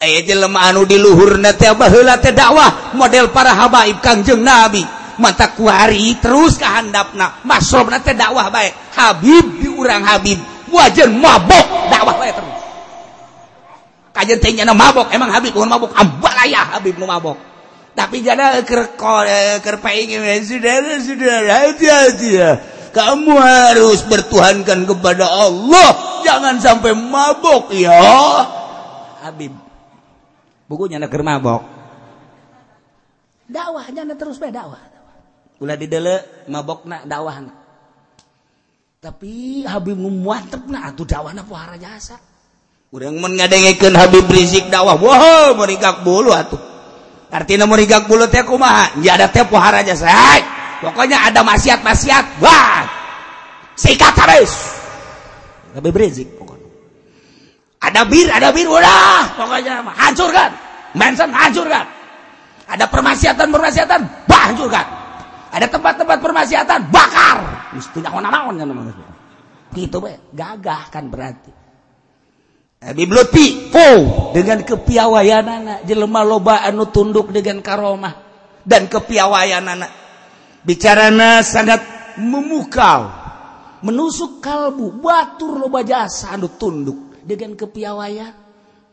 Aya jelema anu di luhurna teh baheula teh dakwah model para habaib Kangjeng Nabi. Mata kuari terus ka handapna, masrobna teh dakwah bae. Habib di urang Habib, wajan mabok dakwah bae terus. Kajen teh nyana mabok, emang Habib mun mabok ambalaya Habib nu mabok. Tapi jana keur keur paing saudara-saudara hati-hati ya. Kamu harus bertuhankan kepada Allah, jangan sampai mabok ya. Habib bukunya nak keur mabok. Dakwah jana terus bae dakwah. Ulah didele mabokna dakwahna. Tapi Habib ngumuantepna atuh dakwahna pohara jasa. Urang mun ngadengekeun Habib Rizik dakwah, wah merigak bulu atuh. Artina merigak bulu teh kumaha? Ya ada teh pohara jasa. Hai, pokoknya ada maksiat-maksiat, wah. Sikat habis. Habib Rizik pokoknya. Ada bir, udah pokoknya hancurkan. Manson hancurkan. Ada permaksiatan-permaksiatan, bah hancurkan. Ada tempat-tempat permaksiatan, bakar. Geus teu naon-naon kan gitu bae, gagah kan berarti. Habib Lutfi, oh, dengan kepiawaianana jelema loba anu tunduk dengan karomah dan kepiawaianana. Bicarana sangat memukau, menusuk kalbu, batur loba jasa anu tunduk dengan kepiawaian.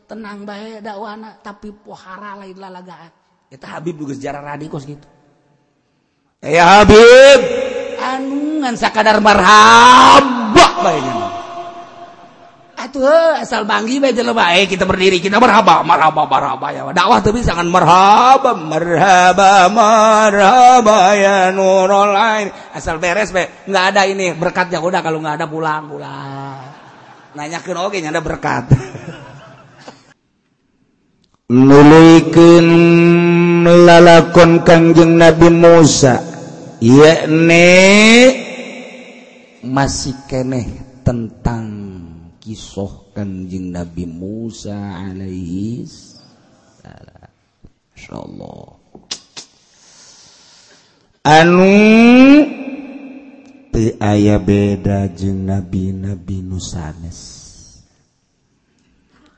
Tenang bae dakwana tapi pohara lain lalagaan. Eta Habib juga sejarah radikos gitu. Ya Habib, anu ngan sakadar marhaba bae nya. Atuh asal banggi bae jelema kita berdiri kita marhaba marhaba marhaba ya. Dakwah teu bisa ngan marhaba marhaba marhaba ya nurul ain. Asal beres bae, enggak ada ini berkatnya udah kalau enggak ada pulang pulang. Nanyakeun oge nya ada berkat. Nuluykeun lalakon Kangjeng Nabi Musa yakni masih keneh tentang kisah Kangjeng Nabi Musa alaihi salam. Insyaallah anu teu aya beda jeung nabi-nabi nu sanes.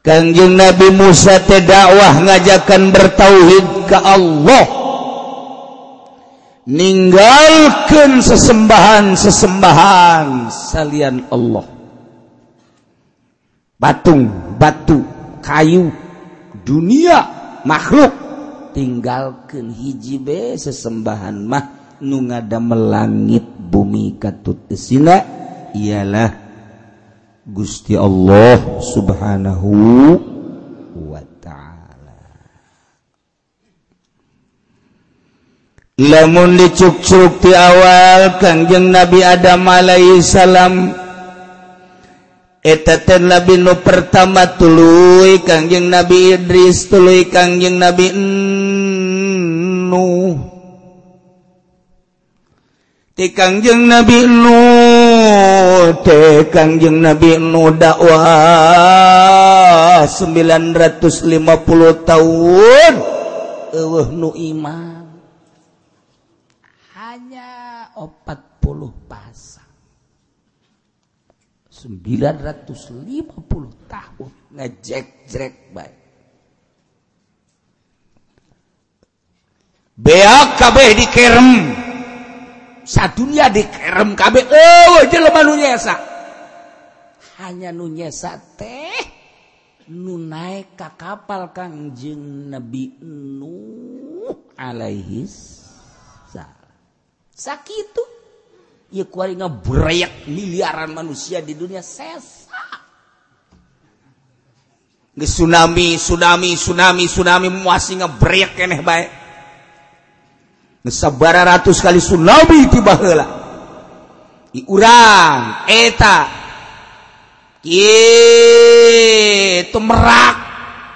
Kangjeng Nabi Musa teh dakwah ngajakan bertauhid ka Allah, ninggalkeun sesembahan-sesembahan salian Allah. Patung, batu, kayu, dunia, makhluk tinggalkeun hiji be sesembahan mah nu ngadamel langit bumi katut eusina ialah Gusti Allah Subhanahu wa ta'ala. Lamun dicuk-cuk ti awal Kangjeng Nabi Adam alaihi salam eta teh nabi nu pertama tuluy Kangjeng Nabi Idris tuluy Kangjeng Nabi Nuh. Ti Kangjeng Nabi Nuh teh Kangjeng Nabi Nuh dakwah 950 tahun eueuh nu iman hanya 40 pasang. 950 tahun ngejek-jrek bae. Beak kabeh dikerem. Sadunia dikerem kabeh eueuh jelema nu nyesa. Hanya nu nyesa teh nu naek ka kapal Kangjeng Nabi Nuh alaihi salam. Sakitu ieu kuari ngebreak miliaran manusia di dunia sesa. Geus tsunami, tsunami, tsunami, tsunami masih ngebreak keneh bae. Sabara ratus kali tsunami tiba heula. Di urang eta kitu merak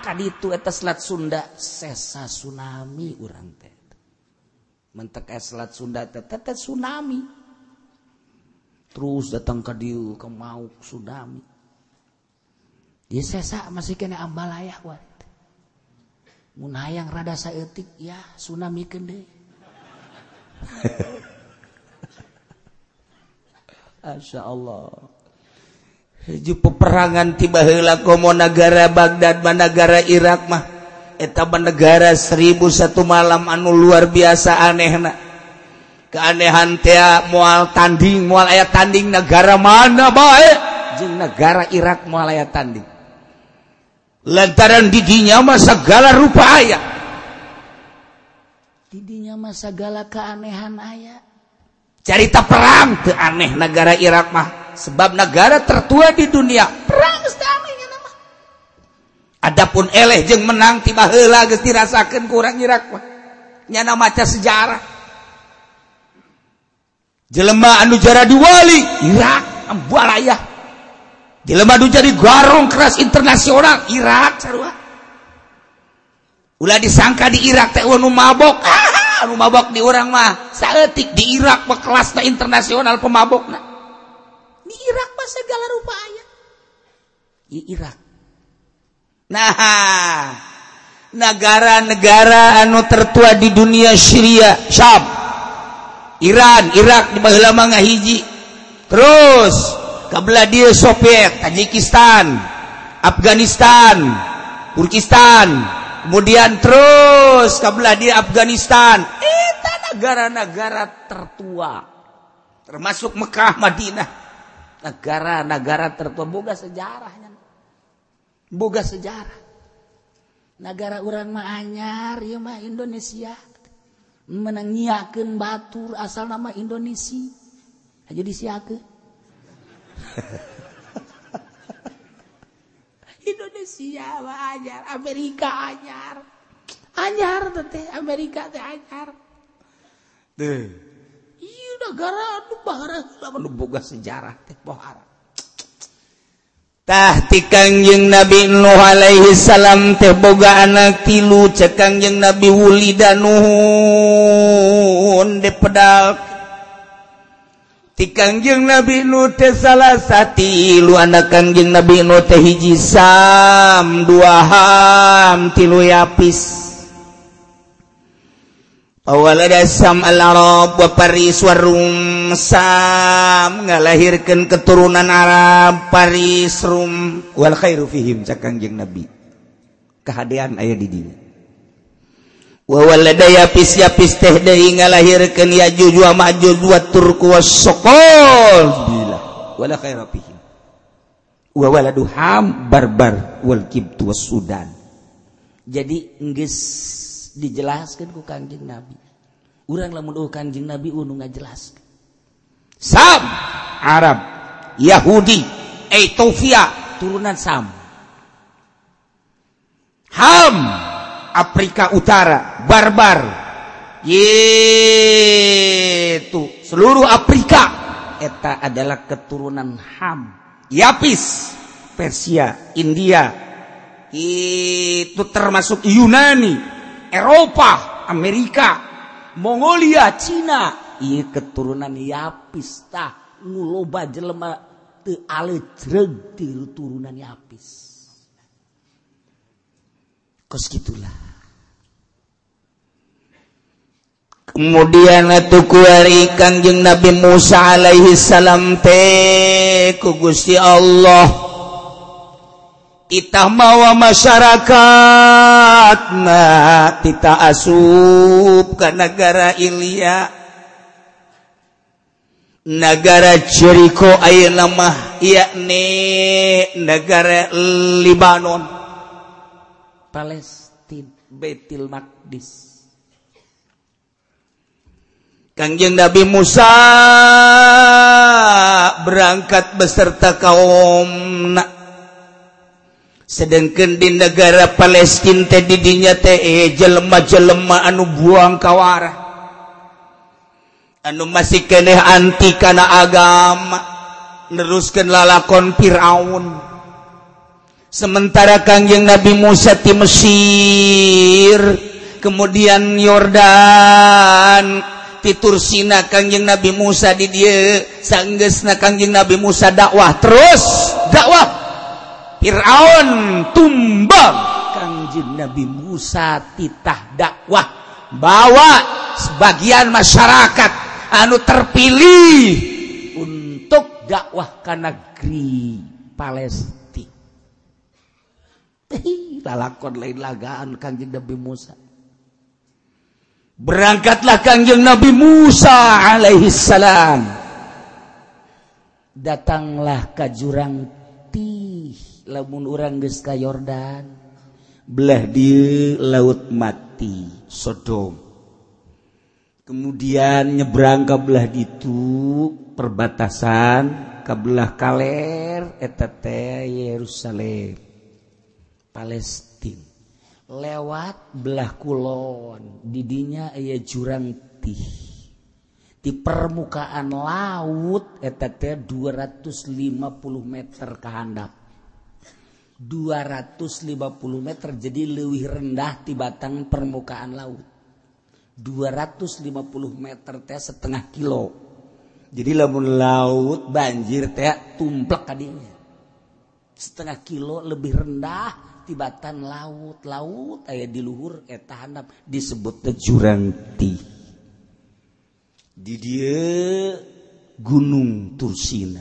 kaditu eta Selat Sunda sesa tsunami urang teh. Mentek Selat Sunda teh teh tsunami. Terus datang ka dieu ka mauk tsunami. Dia sesa masih kena ambalaya kuat. Mun hayang rada saeutik ya tsunami keun deui. Masya Allah. Hiji peperangan tiba heula komo negara Baghdad mah negara Irak mah eta mah negara 1001 malam anu luar biasa anehna. Keanehan teh moal tanding, moal aya tanding negara mana bae jeung negara Irak moal aya tanding. Lantaran didinya mah segala rupa aya. Didinya mah segala keanehan aya. Carita perang teu aneh negara Irak mah, sebab negara tertua di dunia. Perang geus teu aneh nya mah. Adapun eleh jeung menang tiba heula geus dirasakeun ku urang Irak mah. Nyana maca sejarah. Jelema anu jadi wali Irak ambualayah. Jelema anu jadi garong keras internasional Irak sarua. Ulah disangka di Irak teh nu mabok. Anu mabok di urang mah saeutik, di Irak mah kelasna internasional pemabokna. Di Irak mah segala rupa aya. Di Irak. Nah, negara-negara anu tertua di dunia Syria, Syam, Iran, Irak di baheula mah ngahiji. Terus kabelah dieu Soviet, Tajikistan, Afghanistan, Turkistan, kemudian terus kabelah dia Afghanistan. Eta negara-negara tertua, termasuk Mekah, Madinah. Negara-negara tertua boga sejarahnya. Boga sejarah. Negara urang mah anyar ieu mah Indonesia. Menang nyiakeun batur asal nama Indonesia. Aja disiakeun. Indonesia mah anyar, Amerika anyar. Anyar teh Amerika teh anyar. Teh. Ieu negara anu bahara heula nu boga sejarah teh pohara. Tah ti Kangjeng Nabi Nuh alaihi salam teh boga anak tilu, cek Kangjeng Nabi wulida Nuhun depedal. Ti Kangjeng Nabi Nuh teh salah satilu anak Kangjeng Nabi Nuh teh hiji Sam, dua Ham, tilu Yapis. Awalada Sam al-Arab wa Paris wa Rum. Sam ngalahirkeun keturunan Arab, Paris, Rum. Wal khairu fihim cak Kangjeng Nabi. Kahadean aya di dinya. Wa walada Yapis, Yapis teh deui ngalahirkeun Yajuj wa Majuj wa Turku wa Sokol bila wala khaira fihim. Wa waladu Ham Barbar wal Kibtu was Sudan. Jadi geus dijelaskeun ku Kangjeng Nabi. Urang lamun eueuh Kangjeng Nabi nu ngajelaskeun. Sam Arab, Yahudi, Ethiopia turunan Sam. Ham Afrika Utara, barbar, yaitu seluruh Afrika eta adalah keturunan Ham. Yapis Persia, India, itu termasuk Yunani, Eropa, Amerika, Mongolia, Cina, ieu keturunan Yapis. Tah nu loba jelema teu alejreug ti turunan Yapis. Kos gitulah. Kemudian atuh kuari Kangjeng Nabi Musa alaihi salam teh ku Gusti Allah titah mawa masyarakat na titah asup ka nagara Ilya, nagara Jericho ayeuna mah yakni nagara Libanon, Palestina, Baitul Maqdis. Kangjeng Nabi Musa berangkat beserta kaumna. Sedangkan di negara Palestina teh didinya teh jelema-jelema anu buang kawara, anu masih keneh anti kana agama, neruskeun lalakon Firaun. Sementara Kangjeng Nabi Musa ti Mesir, kemudian Yordan, Titursina Kangjeng Nabi Musa di dieu, sanggeusna Kangjeng Nabi Musa dakwah terus dakwah Fir'aun tumbang. Kangjeng Nabi Musa titah dakwah bawa sebagian masyarakat anu terpilih untuk dakwah ka negeri Palestina. Lalakon lain lagaan Kangjeng Nabi Musa. Berangkatlah Kangjeng Nabi Musa alaihi salam. Datanglah ke jurang Tih, lamun urang geus ka Yordan, belah di Laut Mati, Sodom. Kemudian nyebrang ke belah ditu perbatasan ke belah kaler eta teh Yerusalem, Palestina. Lewat belah kulon, didinya aya jurang Tih. Di permukaan laut eta teh 250 meter ke handap. 250 meter jadi leuwih rendah tibatan permukaan laut. 250 meter teh setengah kilo. Jadi lamun laut banjir teh tumplek kadinya. Setengah kilo lebih rendah tibatan laut. Laut aya di luhur eta handap disebut teh jurang Tih. Di dieu Gunung Tursina,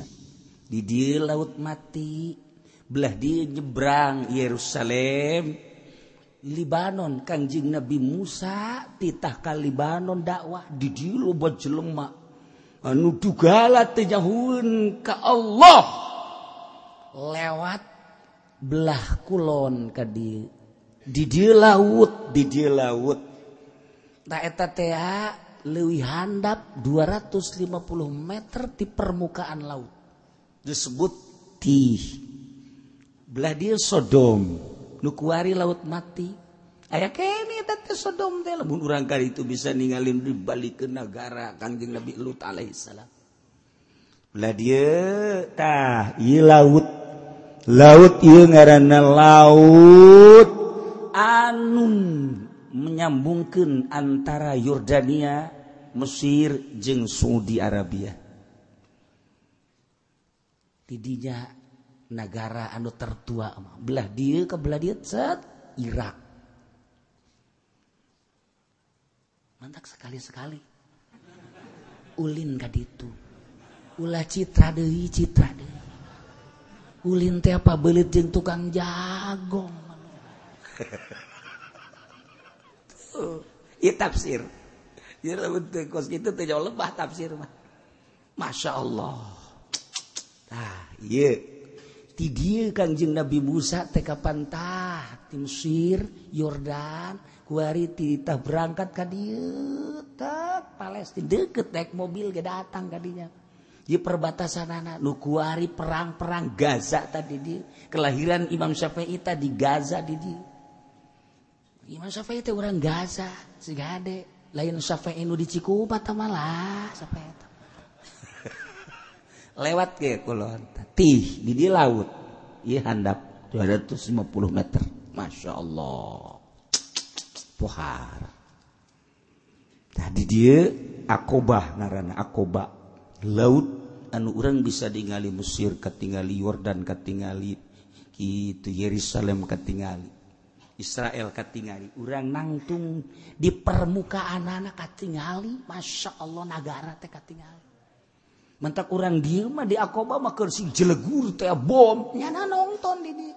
di dieu Laut Mati, belah dieu nyebrang Yerusalem, Libanon. Kangjeng Nabi Musa titah ka Libanon dakwah, di dieu loba jelema anu dugala teh nyahueun ka Allah lewat belah kulon ka dieu, di dieu laut, di dieu laut. Tah eta teh leuwih handap 250 meter di permukaan laut disebut Tih. Belah dia Sodom nu kuari Laut Mati aya keneh eta teh Sodom teh. Lamun urang ka ditu bisa ningalin dibalik ke negara Kangjeng Nabi Lut alaihi salam. Belah dia tah ieu laut, laut ieu ngaranna laut anu menyambungkan antara Yordania, Mesir jeung Saudi Arabia. Tidinya negara anu tertua belah dieu ke belah dieu cet Irak. Mantak sekali-sekali ulin ka ditu. Ulah citra deui, citra deui. Ulin teh apa beulit jeung tukang jagong. Ieu tafsir. Ieu lamun teu kos kitu teu jauh lebah tafsir mah. Masya Allah. Tah, ieu ti dieu Kangjeng Nabi Musa teh kapan tah ti Mesir, Yordan, kuari ti tah berangkat ka dieu tah Palestina deukeut naik mobil ge datang ka dinya. Ieu perbatasanana nu kuari perang-perang Gaza tadi di kelahiran Imam Syafi'i tadi Gaza di dieu. Imam Syafi'i teh urang Gaza, sigade lain Syafi'i nu di Cikupa tah malah Syafi'i teh. Lewat ke kulon Tih di di laut. Ieu handap 250 meter. Masya Allah. Pohar. Tah di dieu Akobah ngaranna Akobah. Laut anu urang bisa ningali Mesir katingali, Yordan katingali, kitu Yerusalem katingali, Israel katingali, urang nangtung di permukaan anak katingali, Masya Allah nagara teh katingali. Mentak urang dieu mah di Akobah mah keur sing jelegur teh bom, nyana nonton di dieu.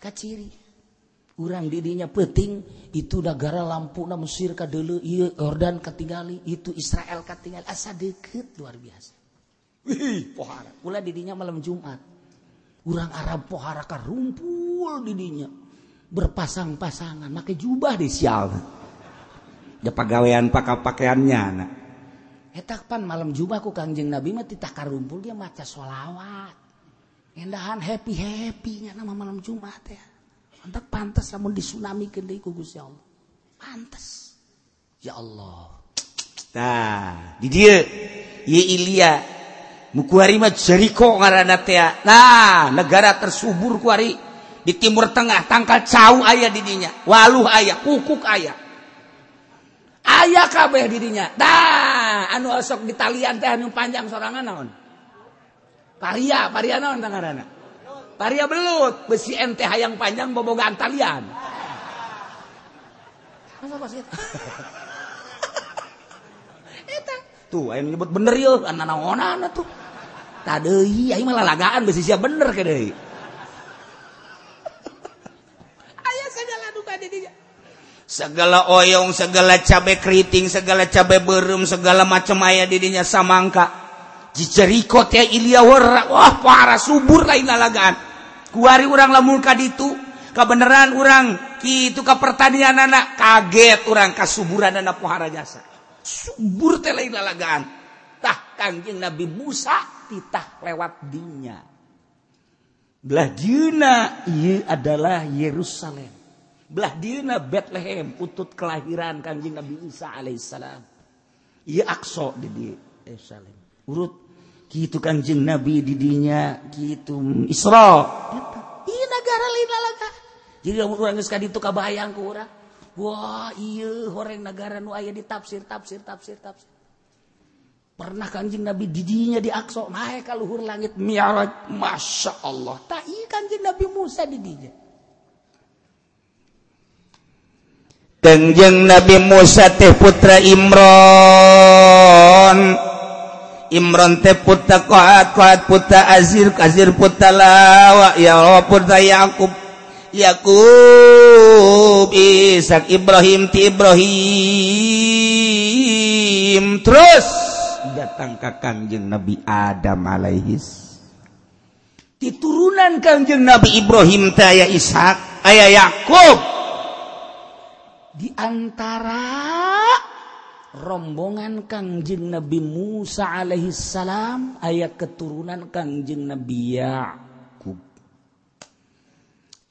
Kaciri. Urang di dinya peuting itu nagara lampuna Mesir kadeuleu, ieu Yordan katingali, itu Israel katingali, asa deukeut luar biasa. Wih, pohara. Ulah di dinya malam Jumat. Urang Arab pohara karumpul di dinya. Berpasang-pasangan make jubah di sial. Ja pagawean pakaiannya anak. Eta pan malam Jumat ku Kangjeng Nabi mah titah karumpul dia maca sholawat. Endahan happy-happy nya nama malam Jumat ya. Mantap pantas lamun disunamikeun deui ku Gusti Allah. Pantas. Ya Allah. Tah, di dieu ieu Ilya nu kuari mah Jericho ngaranna teh. Nah, negara tersubur kuari di Timur Tengah, tangkal cau aya di dinya, waluh aya, kukuk aya. Aya kabeh di dinya. Tah, anu osok di talian teh anu panjang sorangan naon? Paria, paria naon tah ngaranna? Paria belut, besi ente hayang panjang bobogaan talian. Masa pas eta? Eta tuh aya nyebut bener yeuh, anu naonan atuh. Tah deui aing mah lalagaan beusi sia bener ke deui. Aya segala duka di dinya. Segala oyong, segala cabe keriting, segala cabe beureum, segala macam aya di dinya samangka. Di Jericho teh Ilya wah parah subur lain lalagaan. Kuari urang lamun ka ditu, kabeneran urang kitu ka pertanianana kaget urang kasuburanana pohara jasa. Subur teh lain lalagaan. Tah Kangjeng Nabi Musa titah lewat dinya. Belah dieuna ieu adalah Yerusalem. Belah dieuna Bethlehem utut kelahiran Kangjeng Nabi Isa alaihissalam. Ieu Aqsa di Yerusalem. Urut kitu Kangjeng Nabi di dinya kitu Isra. Ieu nagara lain lalagaan. Jadi lamun urang geus ka ditu kabayang ku urang. Wah, ieu horeng nagara nu aya di tafsir tafsir tafsir tafsir. Pernah Kangjeng Nabi di dinya di Aqsa naik ka luhur langit Mi'raj. Masya Allah. Tah ieu Kangjeng Nabi Musa di dinya. Kangjeng Nabi Musa teh putra Imron. Imron teh putra Kohat, Kohat putra Azir, Azir putra Lawa, ya putra Yakub, Yakub Ishak, Ibrahim ti Ibrahim. Terus datang ke Kangjeng Nabi Adam alaihis. Diturunan Kangjeng Nabi Ibrahim teh aya Ishak, aya Yakub. Di antara rombongan Kangjeng Nabi Musa alaihi salam aya keturunan Kangjeng Nabi Yakub.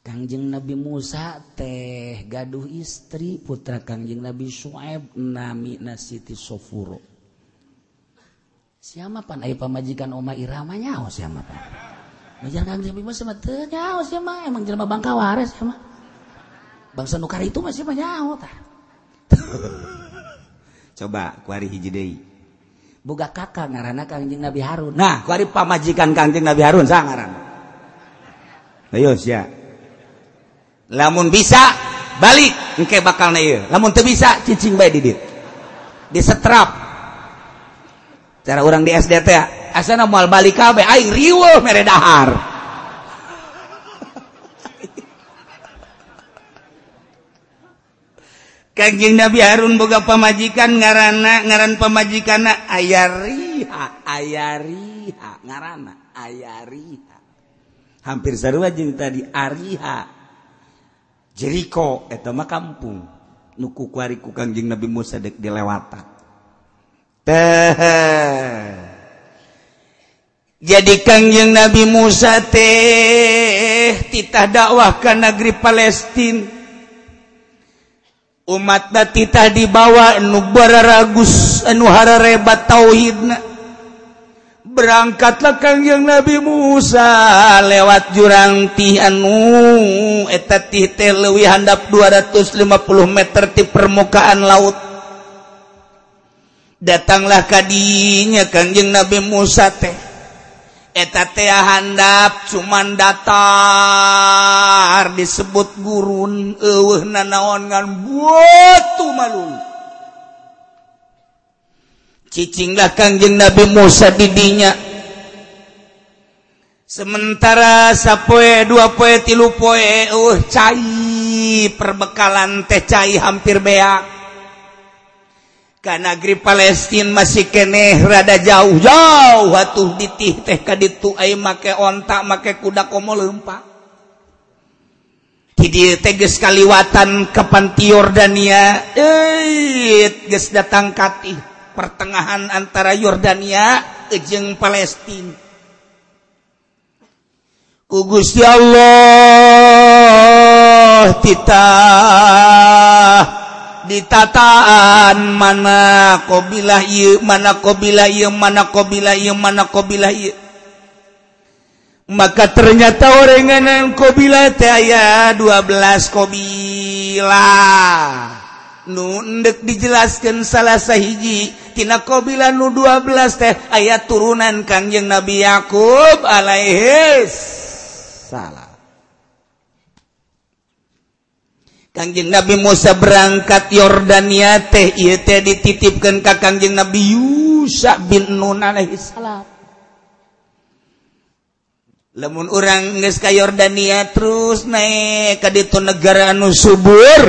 Kangjeng Nabi Musa teh gaduh istri putra Kangjeng Nabi Syuaib namina Siti Sofuro. Siapa pan aya pamajikan Oma Irama nyaho siapa pan? Majar Kangjeng Nabi Musa mah teu nyaho siapa emang jelema bangka wares siapa? Bangsa nukar itu masih nyaho tah. Coba kuari hiji deui. Boga kakak ngaranna Kangjeng Nabi Harun. Nah, kuari pamajikan Kangjeng Nabi Harun saha ngaranna? Ayo sia. Lamun bisa balik engke bakalna ieu. Lamun teu bisa cicing bae di dieu. Disetrap. Cara urang di SD teh asana moal balik kabeh aing riweuh mere dahar. Kangjeng Nabi Harun boga pamajikan ngaranna ngaran pamajikanna Ayariha, Ayariha ngaranna Ayariha. Hampir sarua jeung tadi Ariha. Jericho eta mah kampung nu ku kuari ku Kangjeng Nabi Musa deuk dilewatan. Teh. Jadi Kangjeng Nabi Musa teh titah dakwah ka negeri Palestina. Umat titah dibawa nu bararagus anu hararebat tauhidna. Berangkatlah Kangjeng Nabi Musa lewat jurang tih anu eta tih teh leuwih handap 250 meter ti permukaan laut. Datanglah kadinya Kangjeng Nabi Musa teh. Eta teh handap cuman datar disebut gurun eueuh nanaon ngan batu malulu. Cicinglah Kangjeng Nabi Musa di dinya. Sementara sapoe dua poe tilu poe eueuh cai perbekalan teh cai hampir beak. Ka negeri Palestina masih keneh rada jauh-jauh atuh ditih teh ka ditu ai make onta make kuda komo leumpang. Di dieu teh geus kaliwatan ka panti Yordania, geus datang ka tih pertengahan antara Yordania jeung Palestina. Ku Gusti Allah titah ditataan mana qabilah ieu mana qabilah ieu mana qabilah ieu mana qabilah ieu. Maka ternyata orenganan qabilah teh aya 12 qabilah. Nu endek dijelaskeun salah sahiji tina qabilah nu 12 teh aya turunan Kangjeng Nabi Yakub alaihi salam. Kangjeng Nabi Musa berangkat Yordania teh ieu teh dititipkeun ka Kangjeng Nabi Yusha bin Nun alaihi salam. Lamun urang geus ka Yordania terus naik ka ditu negara anu subur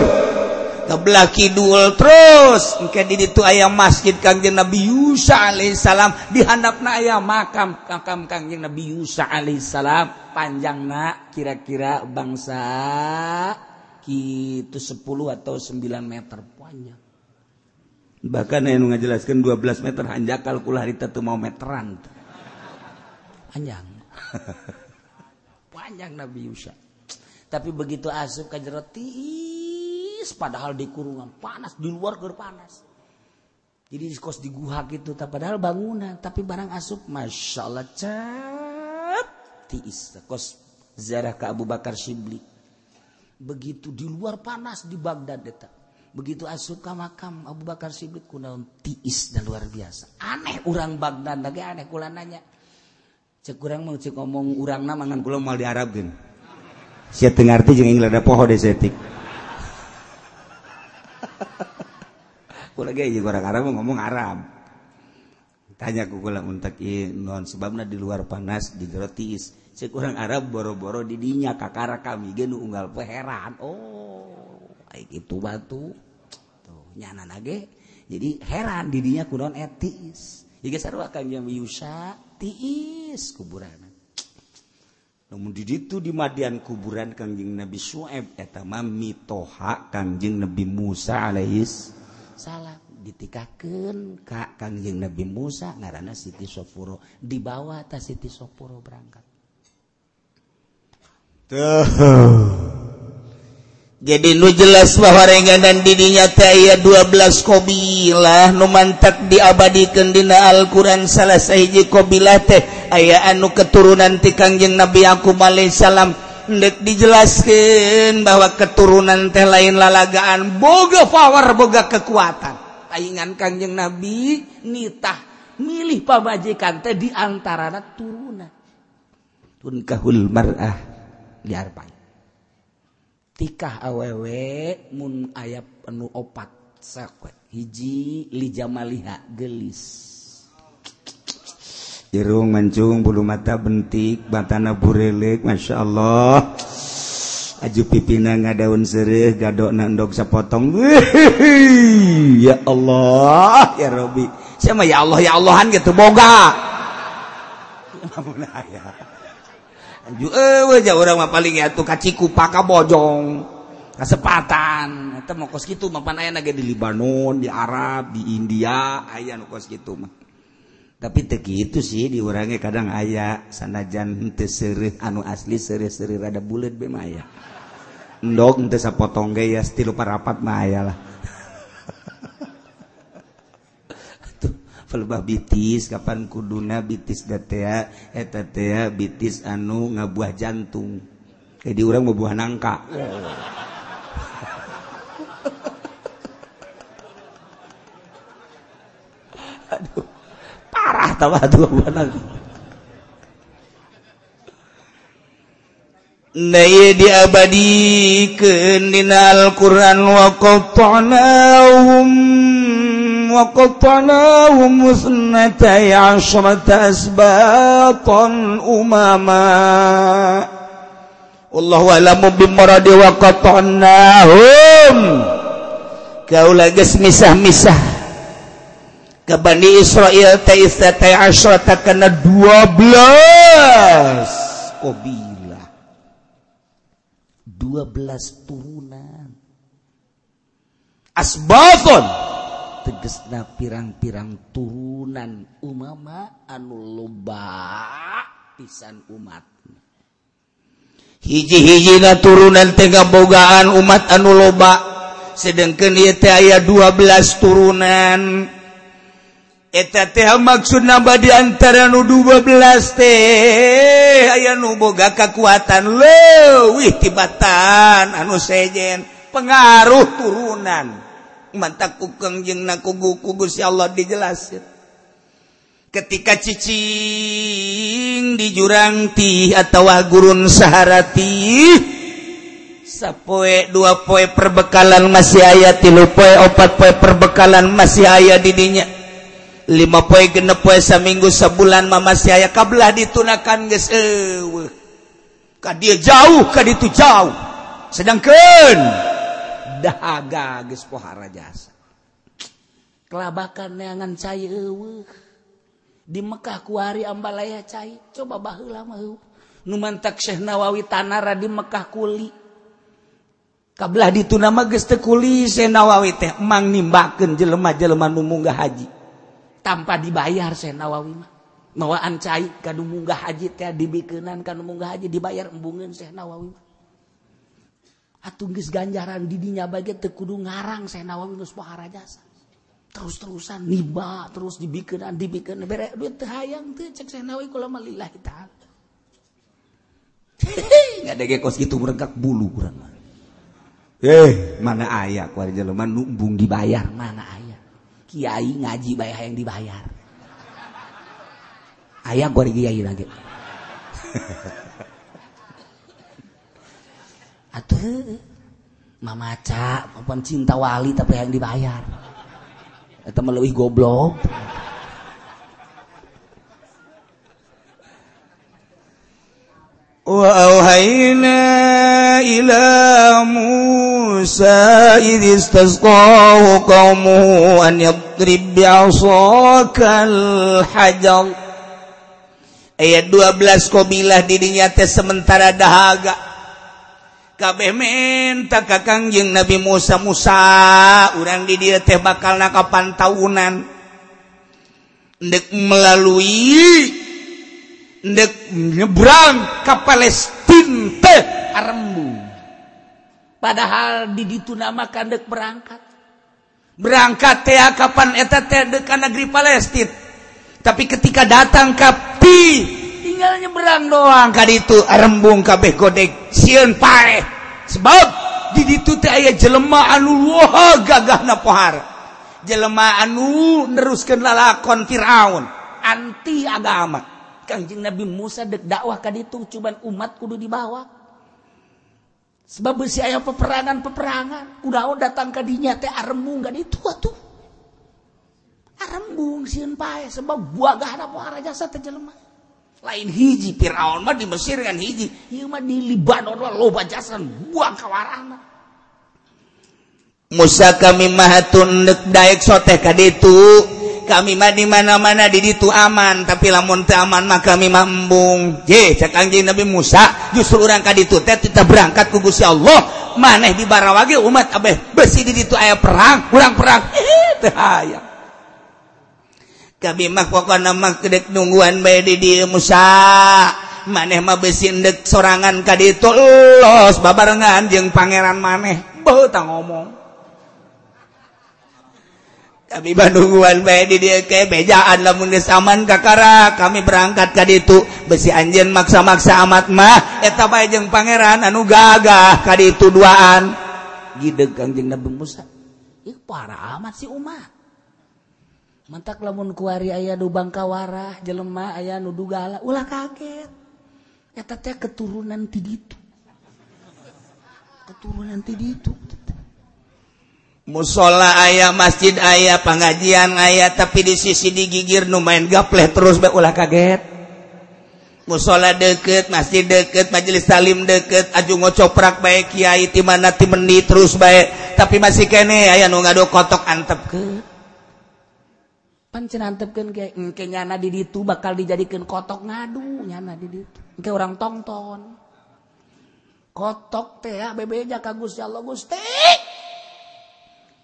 ka belah kidul terus engke di ditu aya masjid Kangjeng Nabi Yusa alaihissalam, di handapna aya makam makam Kangjeng Nabi Yusa alaihissalam, panjangna kira-kira bangsa kitu 10 atau 9 meter panjang. Bahkan anu ngajelaskeun 12 meter hanjakal kula harita teu mau meteran. Panjang. Panjang Nabi Yusa. Tapi begitu asup ka jero tiis, padahal di kurungan panas, di luar keur panas. Jadi kos di guha gitu, padahal bangunan, tapi barang asup masya Allah cap tiis. Kos ziarah ke Abu Bakar Shibli. Begitu di luar panas di Baghdad eta. Begitu asup ka makam Abu Bakar Shibli kunaon tiis dan luar biasa. Aneh urang Baghdad lagi aneh kula nanya. Cek urang mau cek ngomong urangna mangan kula moal di Arab geun. Sia teu ngarti jeung aing lada poho desetik. Kula ge jeung urang Arab ngomong Arab. Tanya ku kula muntak ieu naon sebabna di luar panas di jero tiis. Cek urang Arab boro-boro di dinya kakara kami ge nu unggal poe heran. Oh, ai kitu batu. Tuh nyana ge. Jadi heran di dinya kunaon etis. Ieu sarua Kangjeng Yusa tiis kuburan. Namun di ditu di Madian kuburan Kangjeng Nabi Syuaib eta mah mitoha Kangjeng Nabi Musa alaihis salam ditikakeun ka Kangjeng Nabi Musa ngaranna Siti Sofuro, dibawa ta Siti Sofuro berangkat. Tuh. Jadi nu jelas bahwa rengganan didinya teh aya 12 qabilah nu mantak diabadikeun dina Al-Qur'an. Salah sahiji qabilah teh aya anu keturunan ti Kangjeng Nabi Yakub alaihissalam. Endek dijelaskeun bahwa keturunan teh lain lalagaan, boga power, boga kekuatan. Paingan Kangjeng Nabi nitah milih pamajikan teh di antarana turunan. Tunkahul mar'ah diarpan. Tikah awewe mun aya anu opat sakwet hiji lijamaliha gelis, irung mancung, bulu mata bentik, batana burelik, masya Allah, aju pipina ngadaun seureuh, gadokna endog sapotong. Ya Allah ya Robi, siapa ya Allah ya Allahan gitu boga lamun aya eueuh ja urang mah paling atuh ka Cikupa ka Bojong kasepatan eta mah kos kitu mah pan aya ge di Libanon, di Arab, di India aya nu kos kitu mah. Tapi teu kitu sih di urang ge kadang aya sanajan henteu seureuh anu asli seureuh-seureuh rada buleut be mah aya. Endog henteu sapotong ge ya 3/4 mah aya lah. Pelebah bitis kapan kuduna bitis datea eta tea bitis anu ngabuah jantung. Jadi urang mau buah nangka. Aduh, parah tah atuh buah nangka. Nah ieu diabadikeun dina Al-Qur'an wa qatta'nahum وقطعناهم اثنتي عشرة أسباطا أمما والله أعلم بمراد وقطعناهم kaula geus misah-misah ke Bani Israil teh isnatai asyrata kana 12 qabilah, 12 turunan. Asbaton tegesna pirang-pirang turunan umama anu loba pisan umat. Hiji-hijina turunan teh ngabogaan umat anu loba, sedengkeun ieu teh aya 12 turunan. Eta teh maksudna di antara nu 12 teh aya nu boga kakuatan leuwih tibatan anu sejen pengaruh turunan. Mantak ku Kangjeng ku Gusti Allah dijelasin. Ketika cicing di jurang tih atawa gurun Sahara tih, sapoe dua poe perbekalan masih aya, tilu poe opat poe perbekalan masih aya di dinya. 5 poe 6 poe saminggu sabulan mah masih aya kabelah ditunakan geus eueuh. Ka dieu jauh ka ditu jauh. Sedangkeun dahaga geus pohara jasa. Kelabakan neangan cai eueuh. Di Mekah kuari ambalaya cai, coba baheula mah eueuh. Nu mantak Syekh Nawawi tanara di Mekah kuli. Kabelah dituna mah geus teu kuli Syekh Nawawi teh emang nimbakeun jelema-jelema nu munggah haji. Tanpa dibayar Syekh Nawawi mah. Mawaan cai ka nu munggah haji teh dibikeunan ka nu munggah haji dibayar embungeun Syekh Nawawi mah. Atuh geus ganjaran di dinya bae teu kudu ngarang Syekh Nawawi geus pohara jasa. Terus-terusan nimba terus dibikeunan dibikeunan bere duit teu hayang teu cek Syekh Nawawi kula mah lillahi ta'ala. Ngadege kos kitu meregak bulu urang mah. Mana aya kuari jelema nu embung dibayar, mana aya. Kiai ngaji bae hayang dibayar. Aya kuari kiai lagi. Atuh mamaca maupun cinta wali tapi hayang dibayar. Eta mah leuwih goblok. Wa auhayna ila Musa idh istasqahu qaumuhu an yadrib bi'asakal hajar. Ayat 12 qabilah didinya teh sementara dahaga. Kabeh menta ka Kangjeng Nabi Musa, Musa urang di dieu teh bakal nakapan taunan. Ndek melalui ndek nyebrang ka Palestina teh arembung. Padahal di ditu nama kan dek berangkat. Berangkat teh kapan eta teh dek ka negeri Palestina. Tapi ketika datang ka pi tinggal nyebrang doang ka ditu arembung kabeh godeg sieun paeh. Sebab di ditu teh aya jelema anu wah gagahna pohara. Jelema anu neruskeun lalakon Firaun, anti agama. Kangjeng Nabi Musa dek dakwah ka ditu cuman umat kudu dibawa. Sebab beusi aya peperangan-peperangan, kudaon datang ka dinya teh arembung ka ditu atuh. Arembung sieun paeh sebab gagahna pohara jasa teh jelema. Lain hiji Firaun mah di Mesir kan hiji, ieu mah di Libanon mah loba jasa buang kawarana. Musa kami mah tundek daek soteh ka ditu. Kami mah di mana-mana di ditu aman, tapi lamun teu aman mah kami mah embung. Je, cek Kangjeng Nabi Musa, justru urang ka ditu teh kita berangkat ku Gusti Allah, maneh di barawage umat abeh besi di ditu aya perang, urang perang. Teu hayang. Kami mah pokona mah kedek nungguan bae di dieu Musa. Maneh mah besi endek sorangan ka ditu los babarengan jeung pangeran maneh. Beuh tah ngomong. Kami bandunguan bae di dieu ke bejaan lamun geus aman kakara kami berangkat ka ditu besi anjeun maksa-maksa amat mah eta bae jeung pangeran anu gagah ka ditu duaan. Gideg Kangjeng Nabi Musa. Ih parah amat si umat. Mantak lamun kuari aya nu bangkawarah jelema aya nu dugala ulah kaget. Eta teh keturunan ti ditu. Keturunan ti ditu. Musola aya, masjid aya, pengajian aya, tapi di sisi digigir nu main gapleh terus bae ulah kaget. Musola deket, masjid deket, majelis talim deket, aju ngocoprak bae kiai ti mana ti mendi terus bae, tapi masih kene aya nu ngadu kotok antepkeun. Pancen antepkeun ge engke nyana di ditu bakal dijadikeun kotok ngadu nyana di ditu. Engke urang tongton. Kotok teh bebeja ka Gusti Allah Gusti.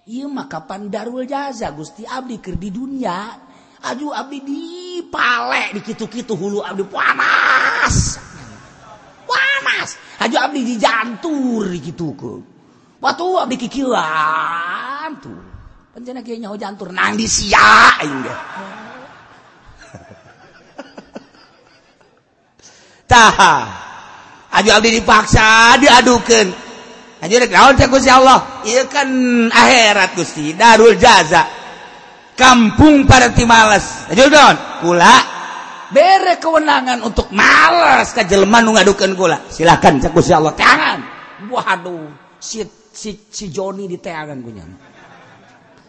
Ieu mah kapan darul jaza Gusti abdi keur di dunia aju abdi dipale di kitu-kitu hulu abdi panas. Panas. Aju abdi dijantur di kitu-kitu. Watu abdi kikieuan tuh. Pancen kieu nyaho jantur nang di sia aing ge. Tah. Aju abdi dipaksa diadukeun. Anjir naon cek Gusti Allah? Ieu kan akhirat Gusti, darul jaza. Kampung pada ti males. Anjir don, kula bere kewenangan untuk males ka jelema nu ngadukeun kula. Silakan cek Gusti Allah, teangan. Waduh, si Joni diteangan ku nya.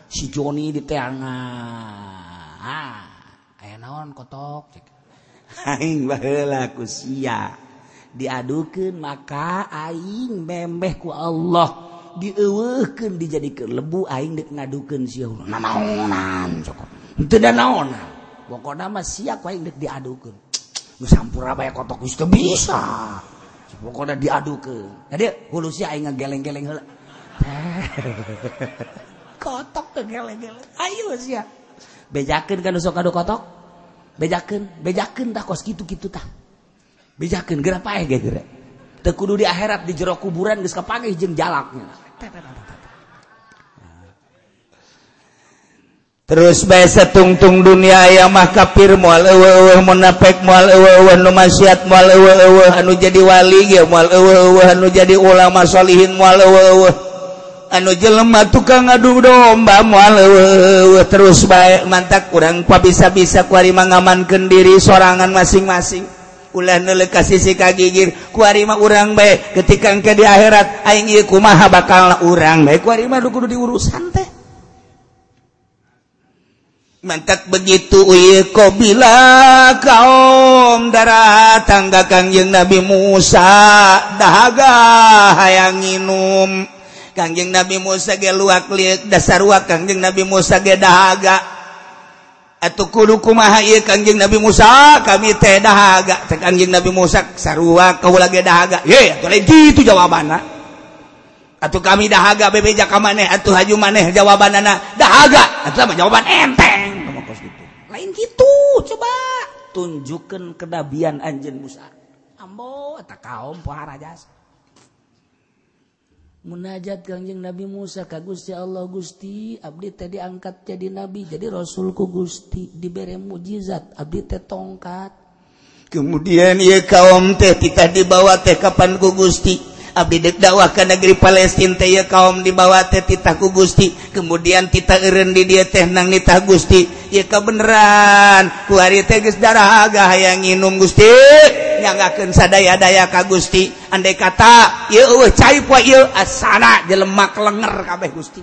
Si Joni diteangan. Ah, aya naon kotok cek. Aing baheula ku sia diadukeun maka aing membeh ku Allah dieuweuhkeun dijadikeun lebu aing deuk ngadukeun sia nanaonan sok. Teu da naonan. Pokona mah sia ku aing deuk diadukeun. Nu sampura bae kotok geus teu bisa. Pokona diadukeun. Jadi hulu sia aing ngageleng-geleng heula. Kotok teu geleng-geleng. Ayo sia. Bejakeun kan sok adu kotok. Bejakeun, bejakeun tah kos kitu-kitu tah. Bejakeun geura paeh ge geura. Teu kudu di akhirat di jero kuburan geus kapanggih jeung jalaknya. Terus bae satungtung dunia aya mah kafir moal eueuh munafik moal eueuh nu maksiat moal eueuh anu jadi wali ge moal eueuh anu jadi ulama sholihin moal eueuh anu jelema tukang ngadu domba moal eueuh terus bae mantak urang pabisa-bisa kuari mangamankeun diri sorangan masing-masing ulah neuleuh ka sisi ka gigir kuari mah urang bae ketika engke di akhirat aing ieu kumaha bakal urang bae kuari mah kudu diurusan teh mantak begitu ieu qabila kaum darah tangga Kangjeng Nabi Musa dahaga hayang nginum Kangjeng Nabi Musa ge luak lieuk dasar ruak Kangjeng Nabi Musa ge dahaga atuh kudu kumaha ieu Kangjeng Nabi Musa kami teh dahaga cek Kangjeng Nabi Musa sarua kaula ge dahaga ye atuh lain kitu jawabanna atuh kami dahaga bebeja ka maneh atuh haju maneh jawabanana dahaga atuh mah jawaban enteng kos kitu lain kitu coba tunjukkeun kenabian anjeun Musa ambo eta kaum pohara jasa munajat Kangjeng Nabi Musa ka Gusti Allah Gusti abdi teh diangkat jadi nabi jadi rasul ku Gusti dibere mukjizat abdi teh tongkat kemudian ieu kaum teh titah dibawa teh kapan ku Gusti abdi deuk dakwah ka negeri Palestina teh ieu kaum dibawa teh titah ku Gusti kemudian titah eureun di dieu teh nang nitah Gusti ieu kabeneran ku ari teh geus daraga hayang nginum Gusti nyanggakeun sadaya-daya ka Gusti andai kata ieu eueuh cai poe ieu asana jelema kelenger kabeh Gusti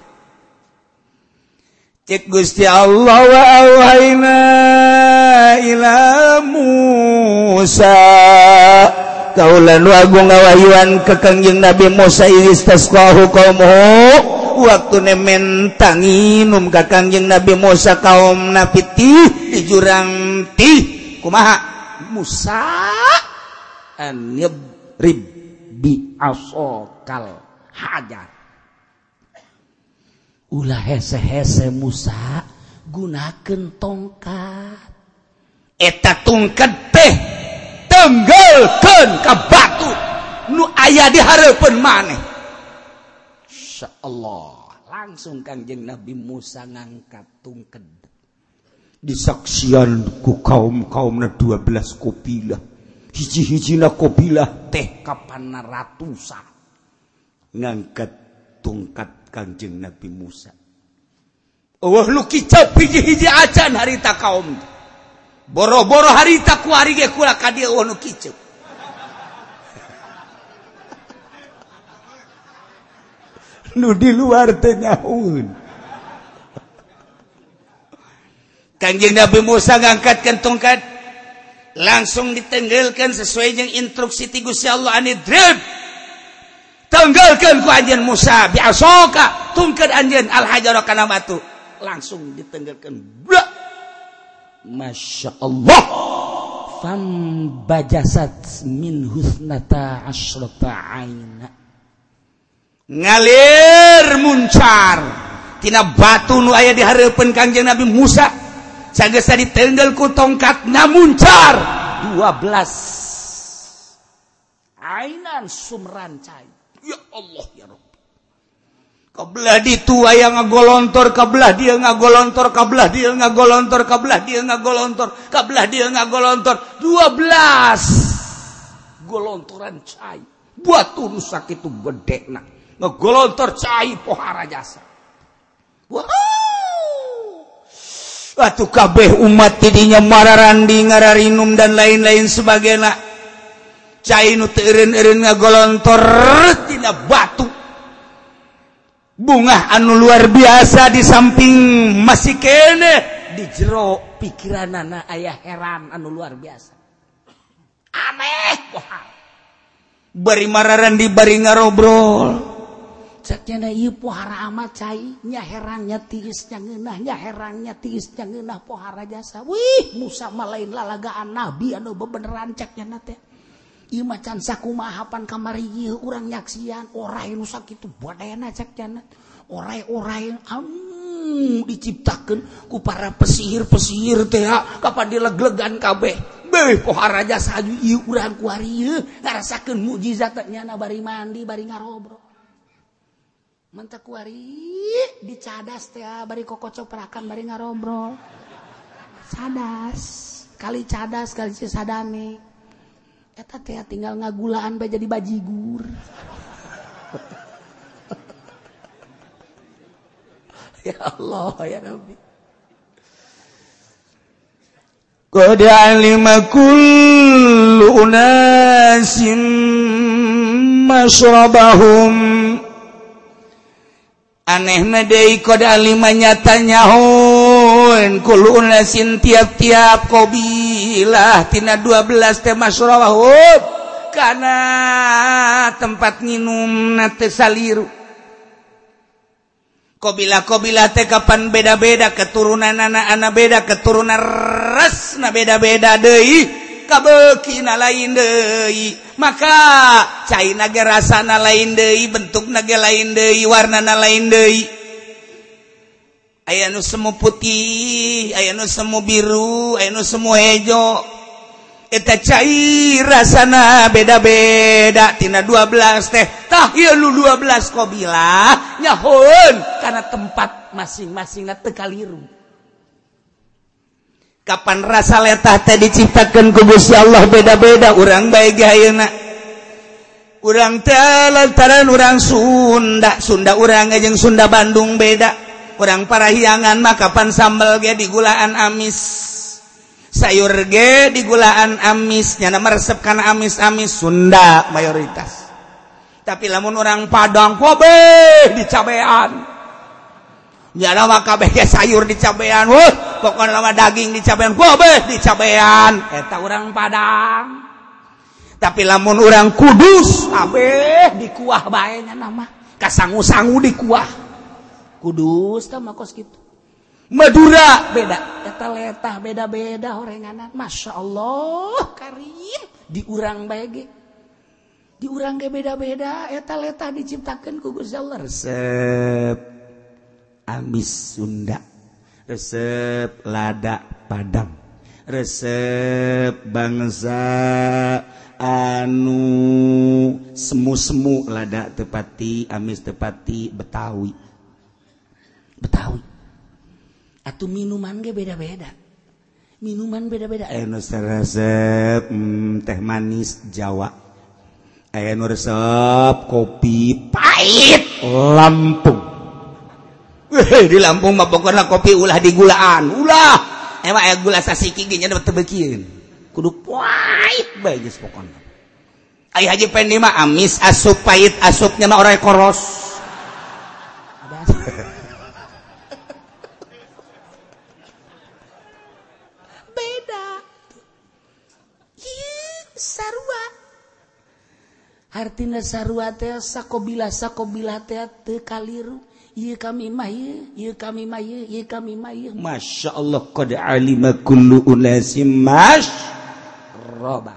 cek Gusti Allah wa auhayna ila Musa kaulan agung ngawahyuan ke Kangjeng Nabi Musa istasqahu qaumuhu waktune menta nginum ka Kangjeng Nabi Musa kaum napiti di jurang tih kumaha Musa an yabrib bi asokal hajar ulah hese-hese Musa gunakeun tongkat eta tongkat teh tenggelkeun ka batu nu aya di hareupeun maneh insyaallah langsung Kangjeng Nabi Musa ngangkat tongkat disaksian ku kaum-kaumna 12 kabilah hiji-hijina kabilah teh kapana ratusan ngangkat tongkat Kangjeng Nabi Musa eueuh nu kicep hiji-hiji acan harita kaum boro-boro harita ku ari ge kula ka dieu eueuh nu kicep nu di luar teh nyahueun Kangjeng Nabi Musa ngangkatkeun tongkat langsung ditenggelkeun sesuai jeung instruksi ti Gusti Allah anidrib tenggelkeun ku anjeun Musa biasoka tungkeun anjeun al-hajara kana batu langsung ditenggelkeun blak Masya Allah fam bajasat min husnata asyrata aina ngalir muncar tina batu nu aya di hareupeun Kangjeng Nabi Musa sageus ditenggel ku tongkatna muncar 12 ainan sumran cai ya Allah ya Rabbi kabelah ditu aya ngagolontor kabelah dia ngagolontor kabelah dia ngagolontor kabelah dia ngagolontor kabelah dia ngagolontor 12 golontoran cai batu nu sakitu gedena ngagolontor cai pohara jasa wah atuh kabeh umat tidinya mararandi ngararinum dan lain-lain sebagainya cai nu teu eureun-eureun ngagolontor tina batu bunga anu luar biasa di samping masih kene Di jero pikiranana aya heran anu luar biasa. Aneh wah. Bari mararandi bari ngarobrol. Cek nya ieu pohara amat cai nya herangnya tiis nya ngeunah nya herangnya tiis nya ngeunah pohara jasa. Wih, Musa mah lain lalagaan nabi anu bebeneran cek nya teh. Ieu mah can sakumaha pan kamari ieu urang nyaksian orai nu sakitu badena cek nya. Orai-orai diciptakeun ku para pesihir-pesihir teh kapan dileglegan kabeh. Beuh pohara jasa ieu urang kuari ieu ngarasakeun mukjizat nyana bari mandi bari ngarobrol. Mantak kuari dicadas teh bari kokocoprakan bari ngarobrol. Cadas, kali cadas kali cisadane. Eta teh tinggal ngagulaan bae jadi bajigur. Ya Allah ya Rabbi. Qad alima kullu unasin masrabahum. Anehna deui qad alima nyata nyahoen kullu unasin tiap-tiap qabilah tina 12 teh masrabahum kana tempat nginumna teh saliru. Qabilah-qabilah teh kapan beda-beda keturunan anak-anak beda keturunan rasna beda-beda deui kabeukina lain deui maka caina ge rasana lain deui bentukna ge lain deui warnana lain deui aya nu semu putih aya nu semu biru aya nu semu hejo eta cai rasana beda-beda tina 12 teh tah ieu nu 12 qabilah nyahoeun kana tempat masing-masingna teu kaliru. Kapan rasa letah teh diciptakeun ku Gusti Allah beda-beda urang bae ge ayeuna. Urang teh lantaran urang Sunda, Sunda urang jeung Sunda Bandung beda. Urang Parahyangan mah kapan sambel ge digulaan amis. Sayur ge digulaan amis, nyana meresep kana amis-amis Sunda mayoritas. Tapi lamun urang Padang kabeh dicabean. Nyana mah kabeh ge sayur dicabean, weuh pokona mah daging dicabean, kabeh dicabean. Eta urang Padang. Tapi lamun urang Kudus kabeh dikuah bae nyana mah. Kasangu-sangu dikuah. Kudus tah mah kos kitu. Madura beda, eta letah beda-beda horenganan. Masya Allah, karim di urang bae ge. Di urang ge beda-beda, eta letah diciptakeun ku Gusti Allah. Resep amis Sunda, resep lada Padang, resep bangsa anu semu-semu lada tepati, amis tepati, Betawi. Betawi. Atau minuman ge beda-beda. Minuman beda-beda. Aya nu resep teh manis Jawa. Aya nu resep kopi pahit Lampung. Weh, di Lampung mah pokona kopi ulah digulaan. Ulah. Emang aya gula sasiki ge nya teu beukieun. Kudu pahit bae geus pokona. Aya Haji Pendi mah amis asup pahit asupnya mah orai koros. Beda. Ieu sarua. Hartina sarua teh sakobilah sakobilah teh teu kaliru. Ieu kami mah ieu, ieu kami mah ieu, ieu kami mah ieu. Masya Allah qad alima kullu unasim masraba.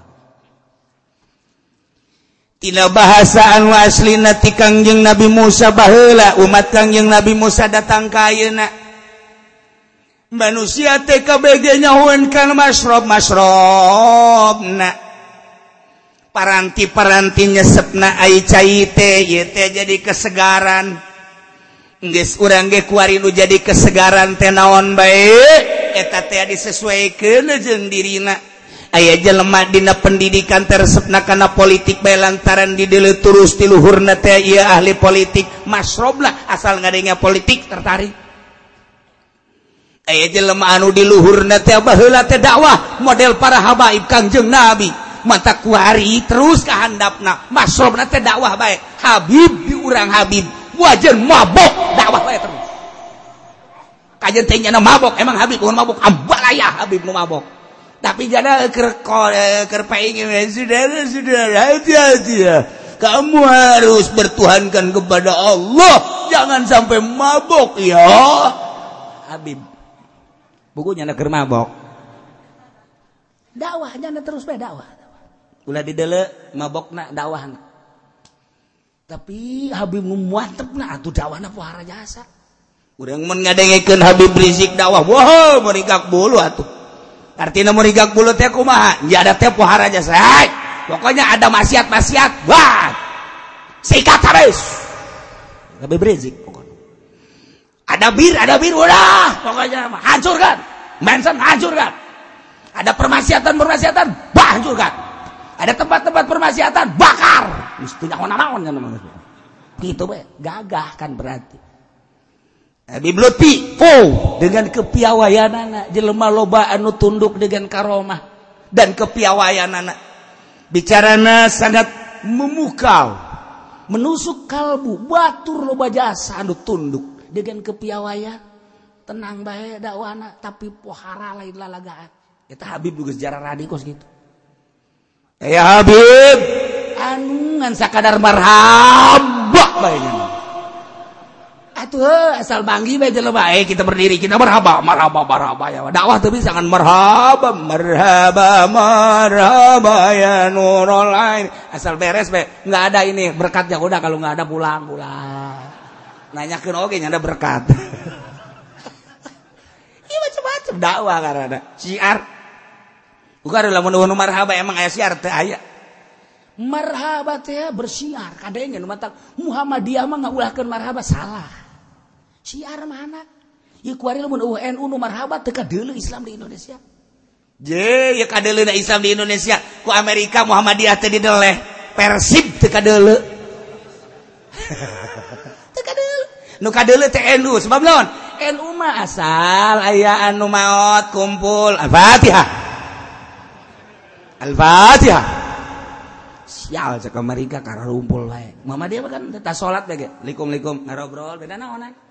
Tina bahasa anu aslina ti Kangjeng Nabi Musa baheula umat Kangjeng Nabi Musa datang ka ayeuna. Manusia teh kabeh nyahoeun kana masrob masrobna. Paranti-paranti nyesepna ai cai teh ieu teh jadi kesegaran. Geus urang ge kuari nu jadi kesegaran teh naon bae eta teh disesuaikeun jeung dirina. Aya jelema dina pendidikan teh resepna kana politik bae lantaran dideuleu terus ti luhurna teh ieu ahli politik masroblah asal ngadenge politik tertarik. Aya jelema anu di luhurna teh baheula teh dakwah model para habaib Kangjeng Nabi mata kuari terus ka handapna masrobna teh dakwah bae habib di urang habib wajan mabok dakwah bae terus. Kajen teh nyana mabok, emang Habib nu mabok, ambalaya Habib nu mabok. Tapi jana keur keur paing saudara-saudara, hati-hati ya. Kamu harus bertuhankan kepada Allah, jangan sampai mabok ya. Habib. Bukunya nyana keur mabok. Dakwah nyana terus bae dakwah. Ulah didele mabokna dakwahna. Tapi Habib muantepna atuh dakwahna pohara jasa. Urang mun ngadengekeun Habib Rizik dakwah, wah merigak bulu atuh. Artina merigak bulu teh kumaha? Ya ada teh pohara jasa. Hai, pokoknya ada maksiat-maksiat, wah. Sikat habis. Habib Rizik pokoknya. Ada bir, udah pokoknya hancurkan. Manson hancurkan. Ada permaksiatan-permaksiatan, bah hancurkan. Ada tempat-tempat permaksiatan, bakar. Geus teu nyaho-naon nya mah. Kitu bae, gagah kan berarti. Habib Lutfi, oh, dengan kepiawaianana jelema loba anu tunduk dengan karomah dan kepiawaianana. Bicarana sangat memukau, menusuk kalbu, batur loba jasa anu tunduk dengan kepiawaian. Tenang bae dakwana tapi pohara lain lalagaan. Eta Habib juga sejarah radikos gitu. Ya Habib, anu ngan sakadar marhaba bae nya. Atuh asal banggi bae jelema bae kita berdiri kita marhaba marhaba marhaba ya. Dakwah teu bisa kan marhaba marhaba marhaba ya nurul ain. Asal beres bae, enggak ada ini berkatnya udah kalau enggak ada pulang pulang. Nanyakeun oge nya ada berkat. Ieu macam-macam dakwah karena syiar. Bukan lamun nu marhaba emang aya syiar teu aya. Marhaba teh bersiar kadenge nu matak Muhammadiyah mah ngaulahkeun marhaba salah. Siar mana? Ieu kuari lamun eueuh NU nu marhaba teu kadeuleu Islam di Indonesia. Je, ieu kadeuleuna Islam di Indonesia ku Amerika Muhammadiyah teh dideleh, Persib teu kadeuleu. Teu kadeuleu. Nu kadeuleu teh NU sebab naon? NU mah asal aya anu maot kumpul Al-Fatihah. Al-Fatihah. Sial cek Amerika kararumpul wae. Muhammadiyah mah kan teh salat bae ge. Likum-likum ngarobrol beda naonan.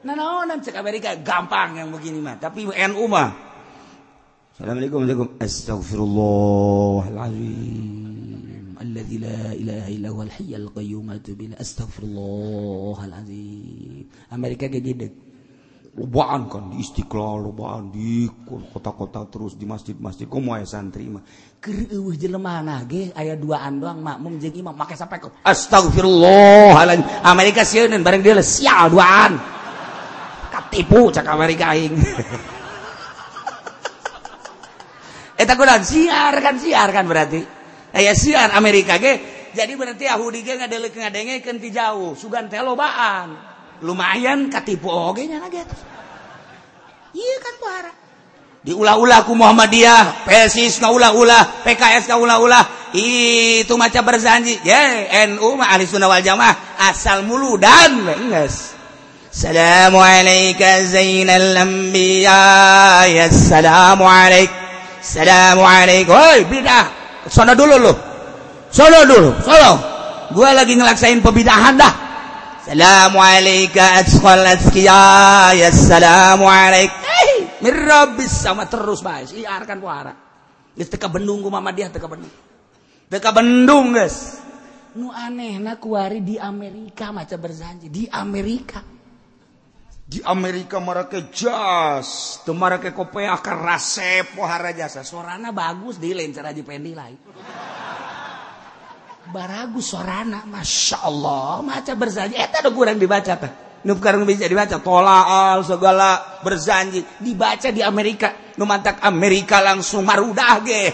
Nanaonan cek Amerika gampang yang begini mah, tapi NU mah. Assalamualaikum warahmatullahi wabarakatuh. Astaghfirullahalazim alladzi la ilaha illa huwal hayyul qayyum atubu ilaih. Astaghfirullahalazim. Amerika ge gede. Lobaan kan di Istiqlal, lobaan di kota-kota terus di masjid-masjid. Komo aya santri mah. Keur eueuh jelemana ge aya duaan doang makmum jeung imam make sampai ke astaghfirullahalazim. Amerika sieun bareng dia sial duaan. Katipu cak Amerika aing. Eta kunaon siar kan berarti. Aya siar Amerika ge jadi berarti Yahudi ge ngadeuleuh ngadengekeun ti jauh, sugan teh lobaan. Lumayan katipu oge nya ge. Ieu kan pohara. Diulah-ulah ku Muhammadiyah, PSIS ngaulah-ulah, PKS ngaulah-ulah, itu maca berzanji. Ye, NU mah Ahli Sunnah wal Jamaah asal muludan we geus. Assalamualaikum zainal anbiya, ya assalamualaikum. Assalamualaikum. Woi, bidah. Sono dulu lu. Sono dulu, sono. Gua lagi ngelaksain pebidahan dah. Assalamualaikum asqal azkiya, ya assalamualaikum. Mirabis sama terus bae, siar kan puara. Geus teu kabendung ku Muhammadiyah teu kabendung. Teu kabendung geus. Nu anehna kuari di Amerika maca berzanji, di Amerika. Di Amerika marake jas, teu marake kopeah karasep pohara jasa. Sorana bagus di lain cara Haji Pendi lain. Baragus sorana, masya Allah, maca berzanji. Eta nu kurang dibaca teh. Nu kurang bisa dibaca tolaal segala berzanji dibaca di Amerika. Nu mantak Amerika langsung marudah ge.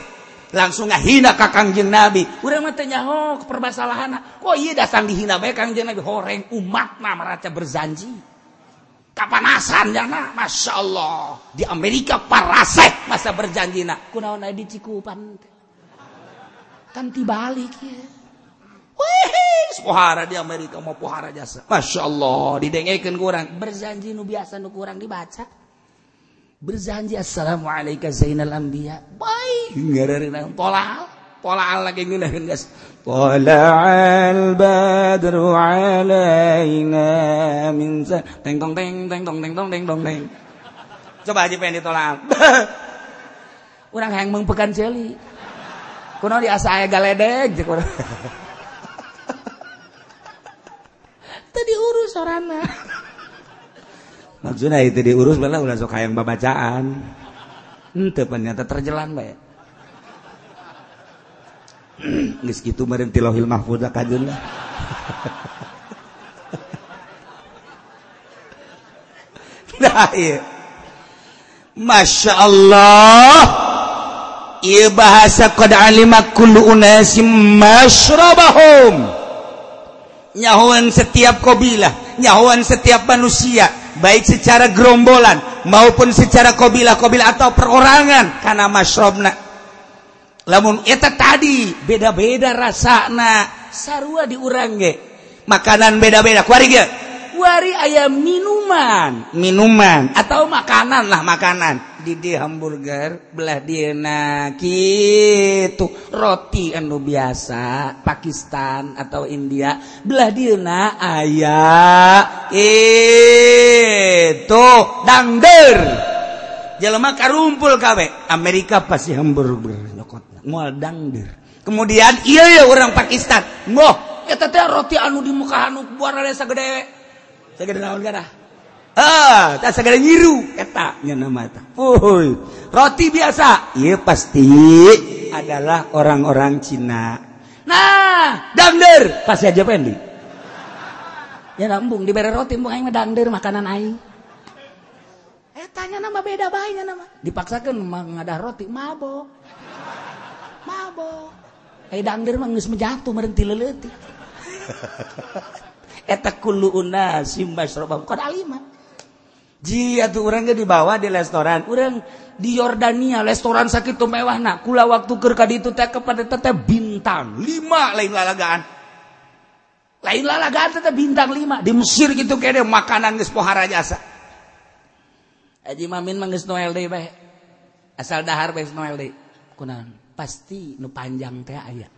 Langsung ngahina ka Kangjeng Nabi. Urang mah teu nyaho permasalahanna. Kok ieu datang dihina bae Kangjeng Nabi horeng umatna maraca berzanji. Kapanasan jana, masya Allah. Di Amerika paraseh masa berjanjina. Kunaon aya di Cikupan teh. Kan tibalik ya. Wih, pohara di Amerika mau pohara jasa. Masya Allah, didengekeun kurang. Berzanji nu biasa nu kurang dibaca. Berzanji assalamualaikum zainal anbiya. Baik, ngareureunang tolal. Tola'al lagi ngeunaheun geus. Tola'al badru alaina min teng tong teng teng tong teng tong teng tong teng. Coba Haji Pendi tola'al. Urang hayang meungpekan ceuli. Kunaon diasa aya galedeg jeung urang. Teu diurus sorana. Maksudna itu diurus balah ulah sok hayang babacaan. Henteu pan nyata terjelan bae. Geus kitu meureun ti Lauhil Mahfuz kajeun lah. Nah ieu. Masya Allah. Ieu bahasa qad alima kullu unasim masyrabahum. Nyahoan setiap kabilah, nyahoan setiap manusia, baik secara gerombolan maupun secara kabilah-kabilah atau perorangan kana masyrabna. Lamun eta tadi beda-beda rasana, sarua di urang ge. Makanan beda-beda, kuari ge. Kuari aya minuman, minuman atau makanan lah makanan. Di dieu hamburger, belah dieuna kitu roti anu biasa Pakistan atau India, belah dieuna aya itu dangder. Jelema karumpul kabeh. Amerika pasti hamburger nyokotna, moal dangder. Kemudian ieu ya orang Pakistan, moh eta teh roti anu di muka anu buarana sagede. Sagede naon kana? Ah, tak sagede nyiru eta nya nama eta. Uhuy, roti biasa. Ieu pasti adalah orang-orang Cina. Nah, dangder pasti aja Pendi. Ya embung dibere roti embung aing mah dangder makanan aing. Tanya nama beda bae nya nama. Dipaksakeun ngadah roti mabok. Mabok. Eh dangder mah geus jatuh meureun ti leuletik. Eta kullu unasim masyrabahum qad alima. Ji atuh urang ge dibawa di restoran. Urang di Yordania restoran sakitu mewahna. Kula waktu keur ka ditu teh kepada teh bintang 5 lain lalagaan. Lain lalagaan teh bintang 5 di Mesir gitu kene makanan geus pohara jasa. Haji Mamin mah geus Noel deui bae. Asal dahar bae Noel deui. Kunaon? Pasti nu panjang teh aya.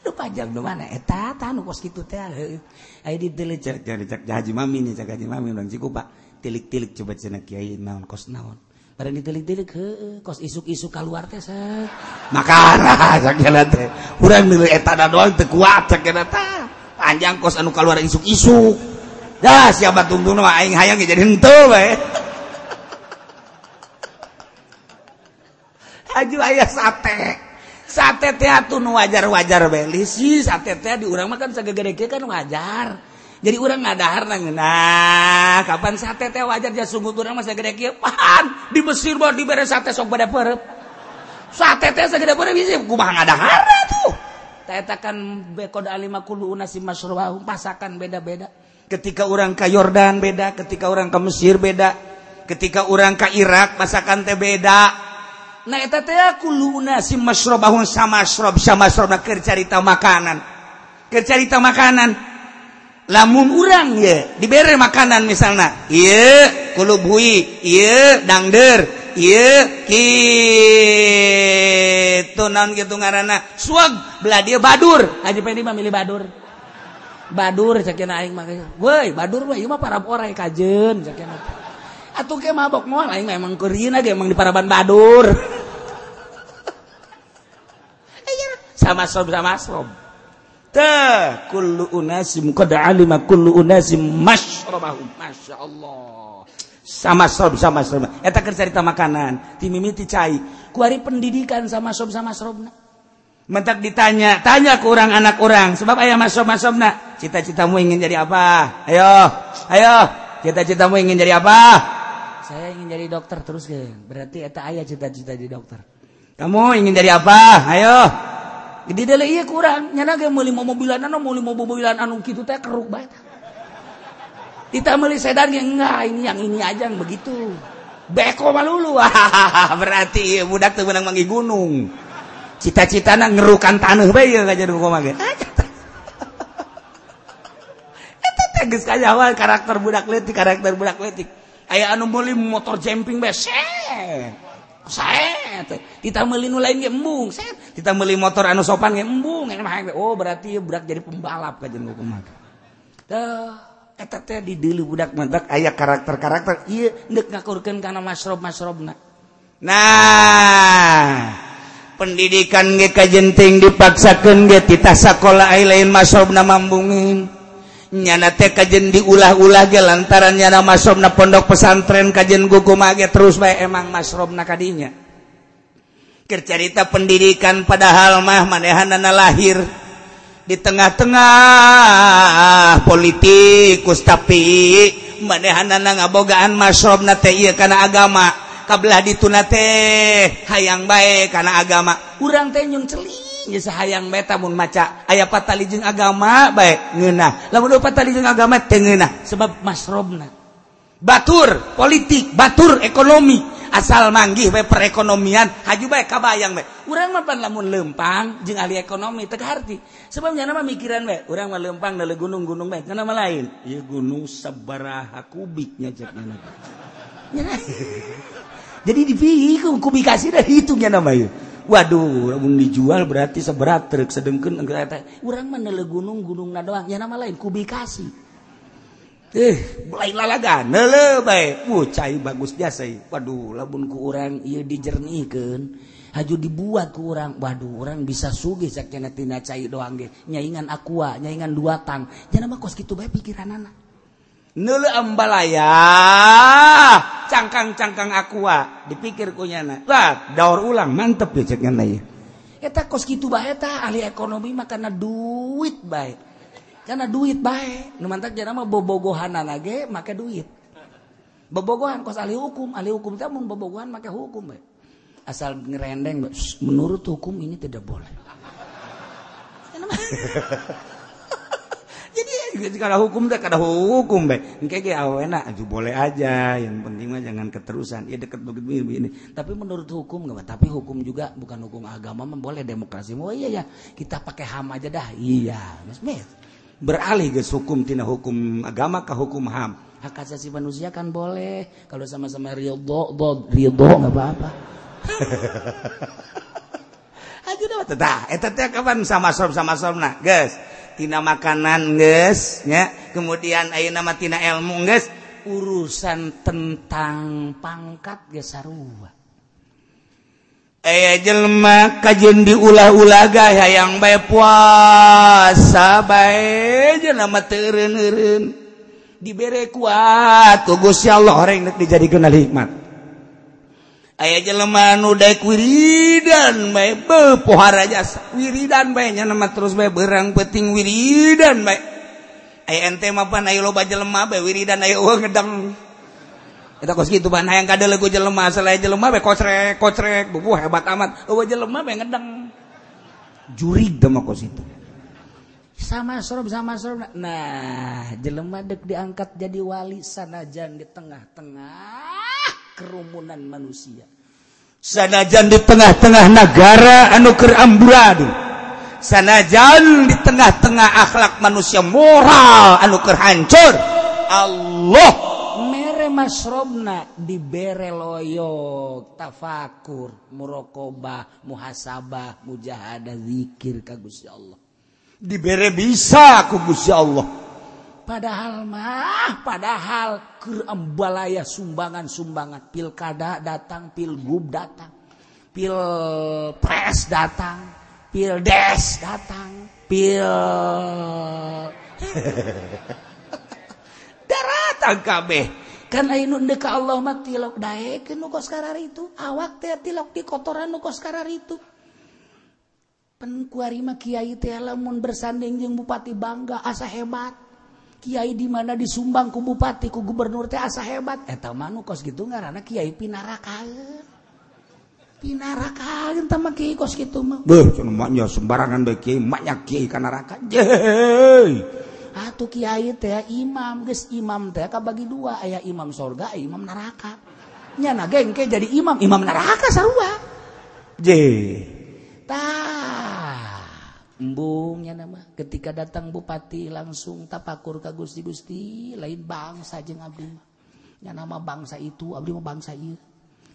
Nu panjang nu mana eta tah nu kos kitu teh. Aya ditelik cek cek Haji Mamin cek Haji Mamin urang Cikupa. Tilik-tilik coba cenah kiai naon kos naon. Barang ditilik-tilik heueuh kos isuk-isuk kaluar teh set. Makana sakieu teh. Urang milu eta doang teu kuat cek tah. Panjang kos anu kaluar isuk-isuk. Dah siapa tungtung mah aing hayang jadi henteu bae. Haju aya sate. Sate teh atuh nu wajar-wajar bae. Lisi sate teh di urang mah kan sagede kieu kan wajar. Jadi urang ngadahar nah kapan sate teh wajar ja sungguh urang mah sagede kieu. Pan di Mesir mah dibere sate sok bade peureub. Sate teh sagede peureub bisi kumaha ngadahar atuh. Ta eta kan qad alima kullu unasim masyrabahum pasakan beda-beda. Ketika orang ke Yordan beda, ketika orang ke Mesir beda, ketika orang ke Irak masakan teh beda. Nah eta teh kullu unasim masyrabahum samasrob samasrobna keur carita makanan. Keur carita makanan. Lamun urang ye dibere makanan misalna, ieu kulubhui, ieu dangder, ieu kitu naon kitu ngaranna, suag belah dieu badur. Haji Pendi mah milih badur. Badur cakena aing mah. Woi, badur mah ieu mah parab orai kajeun cakena. Atuh ke mabok moal aing mah emang keurieuna ge emang di paraban badur. Sama sob sama sob. Tah kullu unasim qad alima kullu unasim masyrabahum. Masyaallah. Sama sob sama sob. Eta keur carita makanan, ti mimiti cai. Kuari pendidikan sama sob sama sobna. Mentak ditanya, tanya ke orang anak orang, sebab ayah masuk-masukna. Cita-citamu ingin jadi apa? Ayo, ayo, cita-citamu ingin jadi apa? Saya ingin jadi dokter terus ke. Berarti eta ayah cita-cita jadi dokter. Kamu ingin jadi apa? Ayo. Di dalam iya kurang, nyana ge meuli mobilan anu, meuli mobilan anu kitu teh keruk bae. Kita meuli sedan ge enggak, ini yang ini aja yang begitu. Beko malulu. Berarti ieu budak teu meunang manggih gunung. Cita-citana ngerukan taneuh bae ieu kajian kumaha ge. Eta teh geus kanyawan karakter budak leutik, karakter budak leutik. Aya anu meuli motor jumping bae, set. Set. atuh. Titah meuli nu lain ge embung, set. Titah meuli motor anu sopan ge embung, oh berarti budak jadi pembalap kajen kumaha. Tah eta teh dideuleu budak mantak aya karakter-karakter ieu deuk ngakurkeun kana masrob-masrobna. Nah, pendidikan ge kajenting dipaksakeun ge titah sakola ai lain masrobna mambungin. Nyana teh kajen diulah-ulah ge lantaran nyana masrobna pondok pesantren kajen kumaha ge terus bae emang masrobna kadinya. Keur carita pendidikan padahal mah manehanana lahir di tengah-tengah politikus tapi manehanana ngabogaan masrobna teh ieu kana agama. Kabelah dituna teh hayang bae kana agama. Urang teh nyung celing geus hayang bae mun maca aya patali jeung agama bae ngeunah. Lamun patali jeung agama teu ngeunah sebab masrobna. Batur politik, batur ekonomi, asal manggih bae perekonomian haju bae kabayang bae. Urang mah pan lamun leumpang jeung ahli ekonomi teu kaharti. Sebab nyana mah mikiran bae, urang mah leumpang deuleu gunung-gunung bae, nyana mah lain. Ieu gunung sabaraha kubiknya cek nyana. Jadi dipikir kubikasi dah hitungnya namanya. Waduh, lamun dijual berarti seberat truk sedengkeun eta. Urang mah neuleuh gunung-gunungna doang, nya nama lain kubikasi. Lain lalagan, neuleuh bae. Cai bagus jasa ieu. Waduh, lamun ku urang ieu dijernihkeun, haju dibuat ku urang. Waduh, urang bisa sugih sakjana tina cai doang ge. Nyaingan aqua, nyaingan dua tang. Nya nama kos kitu bae pikiranana. Neuleuh ambalaya, cangkang-cangkang aqua dipikir ku nyana. Wah, daur ulang mantep ya cek nyana ieu. Eta kos kitu bae tah ahli ekonomi mah kana duit bae. Kana duit bae. Nu mantak jana mah bobogohanana ge make duit. Bobogohan kos ahli hukum teh mun bobogohan make hukum bae. Asal ngerendeng menurut hukum ini tidak boleh. Jadi kalau hukum teh kada hukum bae. Engke ge awena aju boleh aja, yang penting mah jangan keterusan. Ya deket begitu begini. Tapi menurut hukum enggak, tapi hukum juga bukan hukum agama mah boleh demokrasi. Oh iya ya, kita pakai HAM aja dah. Iya, Mas. Beralih geus hukum tina hukum agama ke hukum HAM. Hak asasi manusia kan boleh kalau sama-sama ridho, ridho enggak apa-apa. Aja dah tah, eta teh kapan sama sob-sama sobna, geus. Tina makanan geus nya, kemudian ayeuna mah tina ilmu geus, urusan tentang pangkat geus sarua. Aya jelema kajeun diulah-ulah ga hayang bae puasa bae jelema teu eureun-eureun. Dibere kuat ku Gusti Allah horeng deuk dijadikeun hikmat. Aya jelema nu daek wiridan bae beuh pohara jasa wiridan bae nya mah terus bae beurang peuting wiridan bae. Aya ente mah pan aya loba jelema bae wiridan aya eueuh ngedeng. Eta kos kitu ban hayang kadeuleu ku jelema asal aya jelema bae kocrek kocrek bubuh hebat amat eueuh jelema bae ngedeng. Jurig teh mah kos itu. Sama sorob nah jelema deuk diangkat jadi wali sanajan di tengah-tengah kerumunan manusia, sanajan di tengah-tengah negara anu keur amburadul, sanajan di tengah-tengah akhlak manusia moral anu keur hancur, Allah mere masrobna dibere loyok, tafakur, muraqabah, muhasabah, mujahadah, zikir ka Gusti Allah, dibere bisa ku Gusti Allah. Padahal mah, padahal keur ambalaya sumbangan-sumbangan, pilkada datang, pilgub datang, pilpres datang, pildes datang, pil daratang kabeh. Kan aya nu deuk ka Allah mah tilok daekeun nu kos kararitu, awak teh tilok di kotoran nu kos kararitu. Pen kuari mah kiai teh lamun bersanding jeung bupati bangga asa hebat. Kiai di mana disumbang ku bupati ku gubernur teh asa hebat. Eta mah nu kos kitu ngaranna kiai pinarakaeun. Pinarakaeun tah mah kiai kos kitu mah. Beuh cenah mah nya sembarangan bae kiai, maknya kiai ka neraka. Jeuh. Atuh kiai teh imam, geus imam teh kabagi dua, aya imam sorga, aya imam neraka. Nya na ge engke jadi imam, imam neraka sarua. Jeuh. Tah embungnya nama ketika datang bupati langsung tapakur ka Gusti Gusti lain bangsa jeung abdi mah. Nya nama bangsa itu abdi mah bangsa ieu.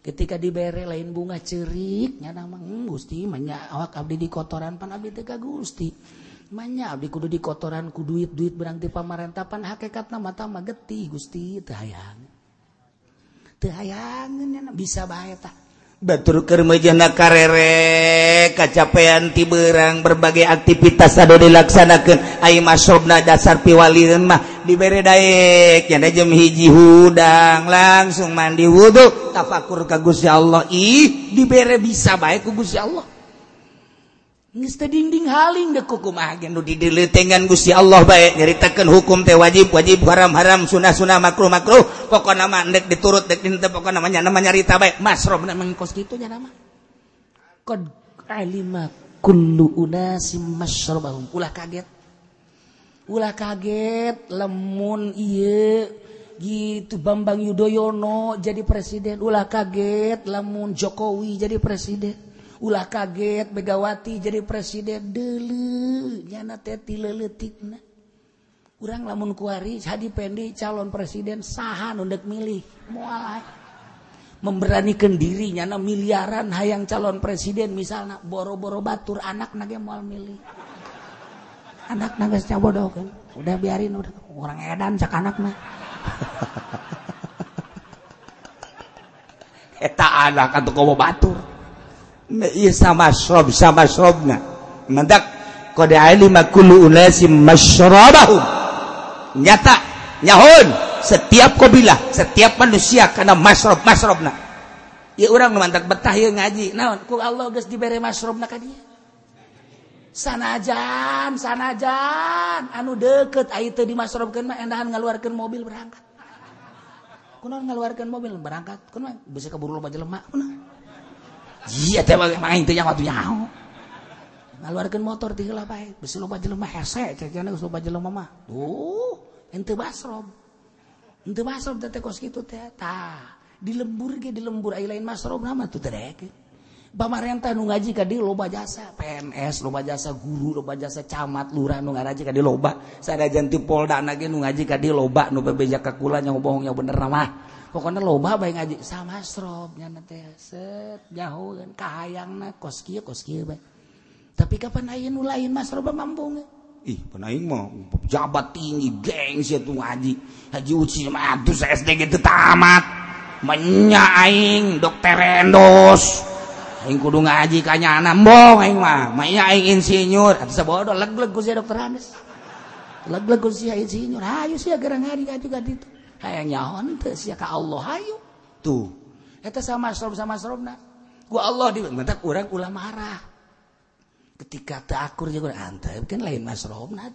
Ketika dibere lain bunga cerik nya mah Gusti manya awak abdi di kotoran pan abdi teh ka Gusti. Manya abdi kudu di kotoran ku duit-duit berang ti pamarentah pan hakikatna mata mah getih Gusti teu hayang. Teu hayangeun nya bisa bae tah. Batur keur meujeuhna karere kacapean ti beurang berbagai aktivitas anu dilaksanakeun ai masrobna dasar piwalieun mah dibere daek nya jam 1 hudang langsung mandi wudu tafakur ka Gusti Allah ih dibere bisa bae ku Gusti Allah geus teu dinding haling deuk kumaha ge nu dideuletengan Gusti Allah bae nyaritakeun hukum teh wajib wajib haram haram sunah sunah makruh makruh pokona mah endek diturut dek henteu pokona mah nya nyarita bae masrobna mah kos kitu nya mah qad alima kullu unasim masrobahum ulah kaget lemun ieu gitu Bambang Yudhoyono jadi presiden ulah kaget lamun Jokowi jadi presiden ulah kaget Megawati jadi presiden deuleu nyana teh ti leuletikna urang lamun kuari Hadi Pendi calon presiden saha nu deuk milih moal memberanikan diri nyana miliaran hayang calon presiden misalna boro-boro batur anakna ge moal milih anakna geus nyabodohkeun udah biarin udah urang edan cak anakna eta anak atuh komo batur iya sama masrob sama masrobna mendak qad alima kullu unasim masrabahum nyata nyahun setiap kabilah setiap manusia kana masrob masrobna ieu urang nu mantak betah ieu ngaji naon ku Allah geus dibere masrobna ka dieu sanajan sanajan anu deukeut aya teu dimasrobkeun mah endahan ngaluarkeun mobil berangkat kunaon ngaluarkeun mobil berangkat kunaon bisa keburu loba jelema kunaon iya teh mah aing teh nyaho atuh nyaho. Ngaluarkeun motor ti heula bae, bisi loba jelema hese cecena geus loba jelema mah. Tuh, henteu basrob. Henteu basrob teh kos kitu teh. Tah, di lembur ge di lembur aya lain masrobna mah tuh teh daekeun. Pamarentah nu ngaji ka dieu loba jasa, PNS loba jasa, guru loba jasa, camat, lurah nu ngaraji ka dieu loba. Sanajan ti Polda na ge nu ngaji ka dieu loba, nu bebeja ka kula nya bohong nya bener mah. Pokoknya loba bae ngaji sama masrob nya teh set nyahoeun kahayangna kos kieu bae. Tapi kapan aya nu lain masrob mambung? Ih, pan aing mah pejabat tinggi gengsi atuh ngaji. Haji Uci mah atuh SD ge teu tamat. Menya aing dokter endos. Aing kudu ngaji ka nyana embong aing mah. Menya aing insinyur. Atuh sabodo leg-leg ku sia dokter Andes. Leg-leg ku sia insinyur. Hayu sia gerang ngaji ka ditu. Hayang nyaho teu sia ka Allah hayu tuh eta sama masrobna ku Allah di mentak urang ulah marah ketika teu akur jeung urang antep kan lain masrobna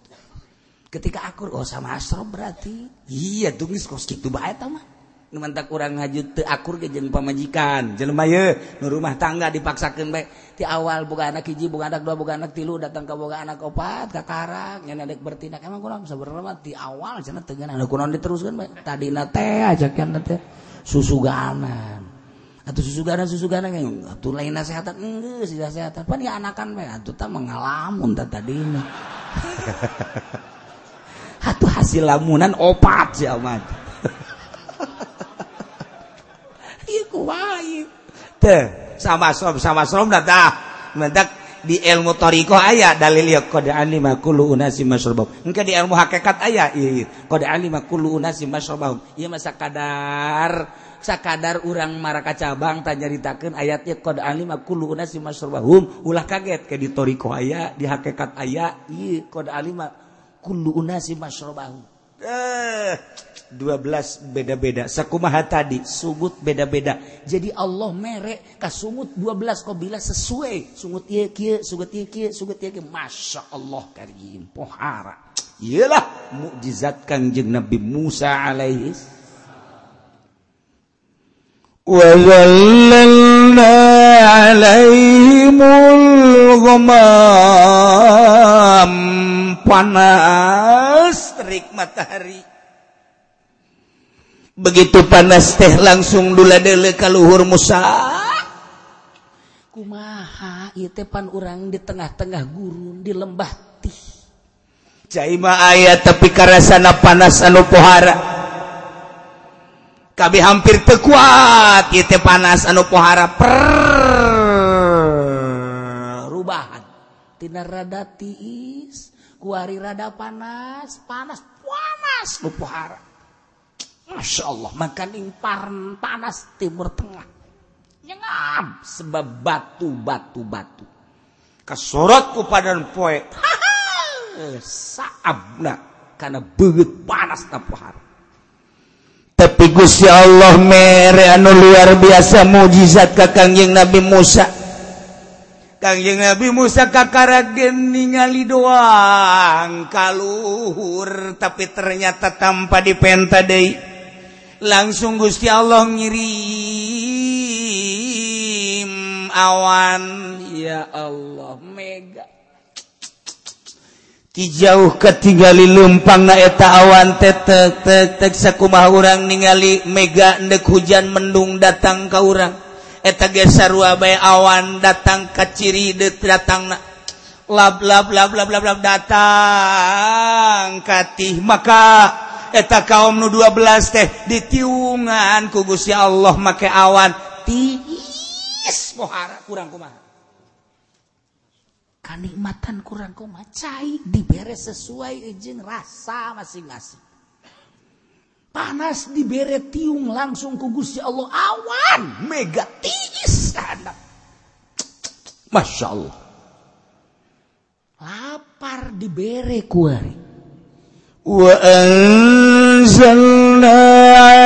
ketika akur oh sama masrob berarti iya tuh geus kos kitu bae eta mah nu mentak urang ngaju teu akur ge jeung pamajikan jelema ye nu rumah tangga dipaksakeun bae ti awal boga anak hiji boga anak dua boga anak tilu datang ka boga anak opat kakarak nya dek bertindak emang kurang sabenerna mah ti awal cenah teu ngeunah kunaon diteruskeun bae tadina teh ajakan teh susuganan atuh susuganan atuh lain nasehatan geus nasehatan pan ya anakan bae atuh tah mengalamun tah tadina atuh hasil lamunan opat sia mah ieu kumaha teh sama sob tah mendak di ilmu thariqah aya dalil ya qad alima kullu unasim masrabahum engke di ilmu hakikat aya ieu qad alima kullu unasim masrabahum ieu mah sakadar urang maraka cabang tah nyaritakeun ayatnya qad alima kullu unasim masrabahum ulah kaget ke di thariqah aya di hakikat aya ieu qad alima kullu unasim masrabahum 12 beda-beda sakumaha tadi sungut beda-beda jadi Allah merek ka sungut 12 qabila sesuai sungut ieu kieu sungut ieu kieu sungut ieu kieu Masya Allah karim pohara iyalah mukjizat Kangjeng Nabi Musa alaihi wa zallalna alaihimul ghamam panas terik matahari begitu panas teh langsung duladele ka luhur Musa kumaha ieu teh pan urang di tengah-tengah gurun di lembah tih cai mah aya tapi karasana panas anu pohara. Kabeh hampir teu kuat ieu teh panas anu pohara perubahan tina rada tiis kuari rada panas panas panas nu pohara. Masya Allah makaning panas Timur Tengah nyengam sebab batu batu batu kasorot ku padan poe saabna karena beungeut panas na pohara. Tapi Gusti Allah mere anu luar biasa mujizat ka Kangjeng Nabi Musa. Kangjeng Nabi Musa kakaragen ningali doang kaluhur tapi ternyata tanpa dipenta deui langsung Gusti Allah ngirim awan. Ya Allah mega ti jauh ketinggali lumpang na eta awan teh tek tek tek sakumaha urang ningali mega ndek hujan mendung datang ka urang eta ge sarua bae awan datang ka ciri deut datangna lab lab lab lab lab lab datang katih maka eta kaum nu 12 teh ditiungan ku Gusti Allah make awan tiis pohara kurang kumaha kanikmatan kurang kumaha cai dibere sesuai jeung rasa masing-masing. Panas dibere tiung langsung ku Gusti Allah awan mega tiis handap. Masya Allah. Lapar dibere kuari. Wa anzalna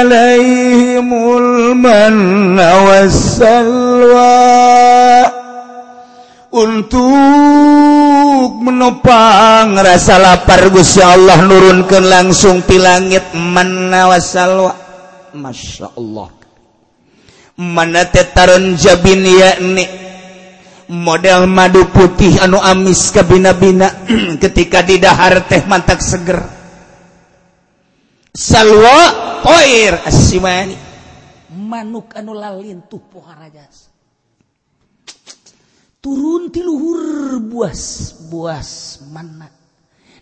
alaihimul manna wassalwa untuk menopang rasa lapar Gusti Allah nurunkan langsung ti langit manna wasalwa. Masya Allah mana teh taron jabin yakni model madu putih anu amis kabina-bina ketika didahar teh mantak seger. Salwa toir asimani manuk anu lalintuh pohara jasa turun ti luhur buas buas mana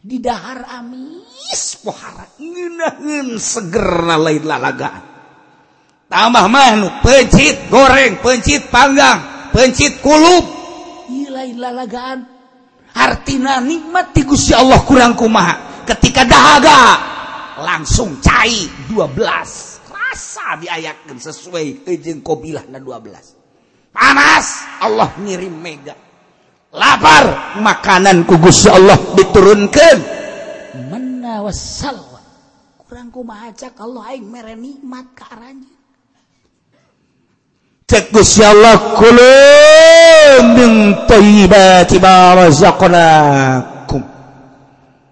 didahar amis pohara ngeunaheun segerna lain lalagaan. Tambah manuk pencit goreng pencit panggang pencit kulub ieu lain lalagaan. Artina nikmat ti Gusti Allah kurang kumaha ketika dahaga langsung cai 12 rasa diayakeun sesuai jeung kobilahna 12. Panas Allah ngirim mega, lapar makanan ku Gusti Allah diturunkan manna wassalwa kurang kumaha cak Allah aing mere nikmat ka aranjeun. Cek Gusti Allah kulu min thayyibati ma razaqnakum.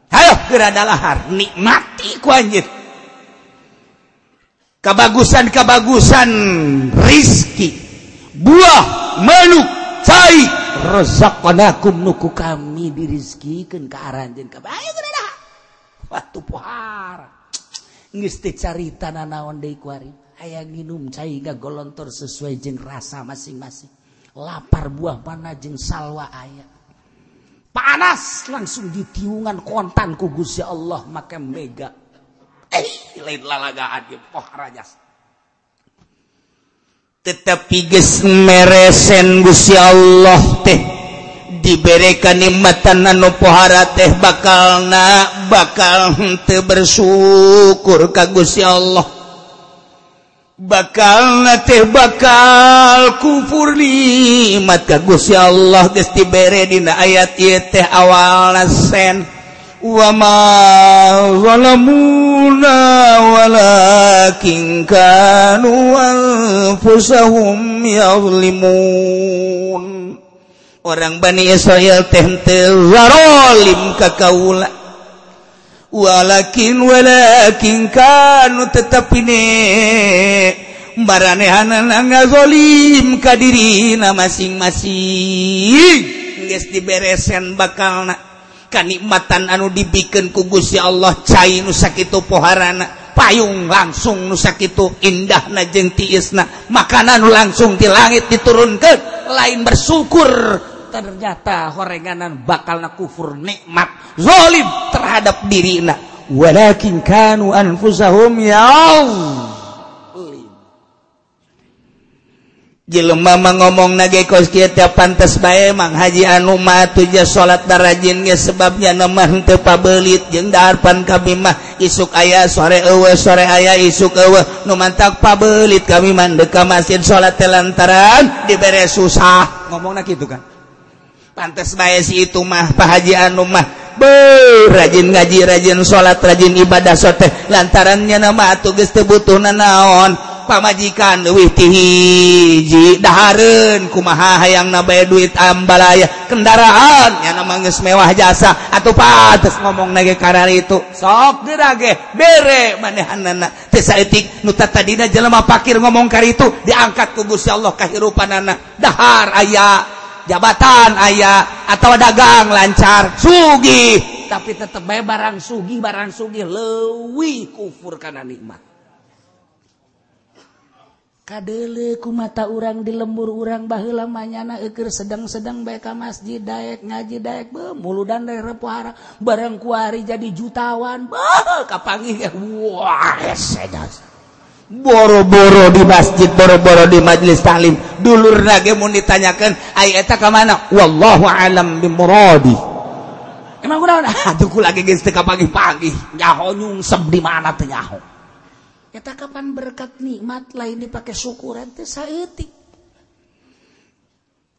Hayo geura dalahar nikmati ku anjeun kabagusan-kabagusan rizki buah manuk cai razaqnakum nuku kami dirizkikeun ka aranjeun kabeh. Ayo geura dah watu pohara geus teh carita nanaon deui kuari aya nginum cai gagolontor sesuai jeung rasa masing-masing. Lapar buah mana jeung salwa aya panas langsung ditiungan kontan ku Gusti Allah make mega lain lalagaan ge pohara jasa. Tetapi geus meresen Gusti Allah teh dibere kanikmatan anu pohara teh bakalna bakal henteu bersyukur ka Gusti Allah, bakalna teh bakal kufur nikmat ka Gusti Allah. Geus dibere dina ayat ieu teh awalna sen wa ma zalamuna walakin kanu anfusahum yazlimun. Orang Bani Israel teh henteu zalim ka kaula, walakin walakin kanu tetapi ne maranehanana ngazolim ka dirina masing-masing. Geus diberesen bakalna kanikmatan anu dibikeun ku Gusti Allah cai nu sakitu poharana, payung langsung nu sakitu indahna jeung tiisna, makanan nu langsung di langit diturunkeun, lain bersyukur ternyata horenganan bakalna kufur nikmat zalim terhadap dirina. Walakin kanu anfusahum yazlimun. Jelema mah ngomong nage kos kieu teh pantes bae Mang Haji anu mah atuh ja salat rajin ge sebabnya mah teu pabelit jeung dahar pan kami mah isuk aya sore eueuh sore aya isuk eueuh nu mantak pabelit kami mah deuk ka masjid salat teh lantaran dibere susah ngomongna kitu kan. Pantes bae si itu mah Pak Haji anu mah beuh rajin ngaji rajin salat rajin ibadah sote lantarannya nama atuh geus teu butuh nanaon pamajikan leuwih ti hiji dahareun kumaha hayangna bae duit ambalaya kendaraan nya mah geus mewah jasa atuh pantes ngomongna ge kararitu sok geura ge bere manehanana teu saeutik nu tatadina jelema pakir ngomong karitu diangkat ku Gusti Allah kahirupanana dahar aya jabatan aya atau dagang lancar sugih tapi tetep bae barang sugih leuwih kufur kana nikmat. Kadeule ku mata urang di lembur urang baheula manyana eukeur sedang-sedang bae ka masjid daek ngaji daek beuh muludan daek repohara barang kuari jadi jutawan beuh kapanggih wah hese boro-boro di masjid boro-boro di majelis taklim dulurna ge mun ditanyakeun ai eta ka mana wallahu alam bimuradi emang kunaon atuh kula ge geus teu kapanggih-panggih nyaho nyungsep di mana teh nyaho. Eta kapan berkat nikmat lain dipake syukuran teh saeutik.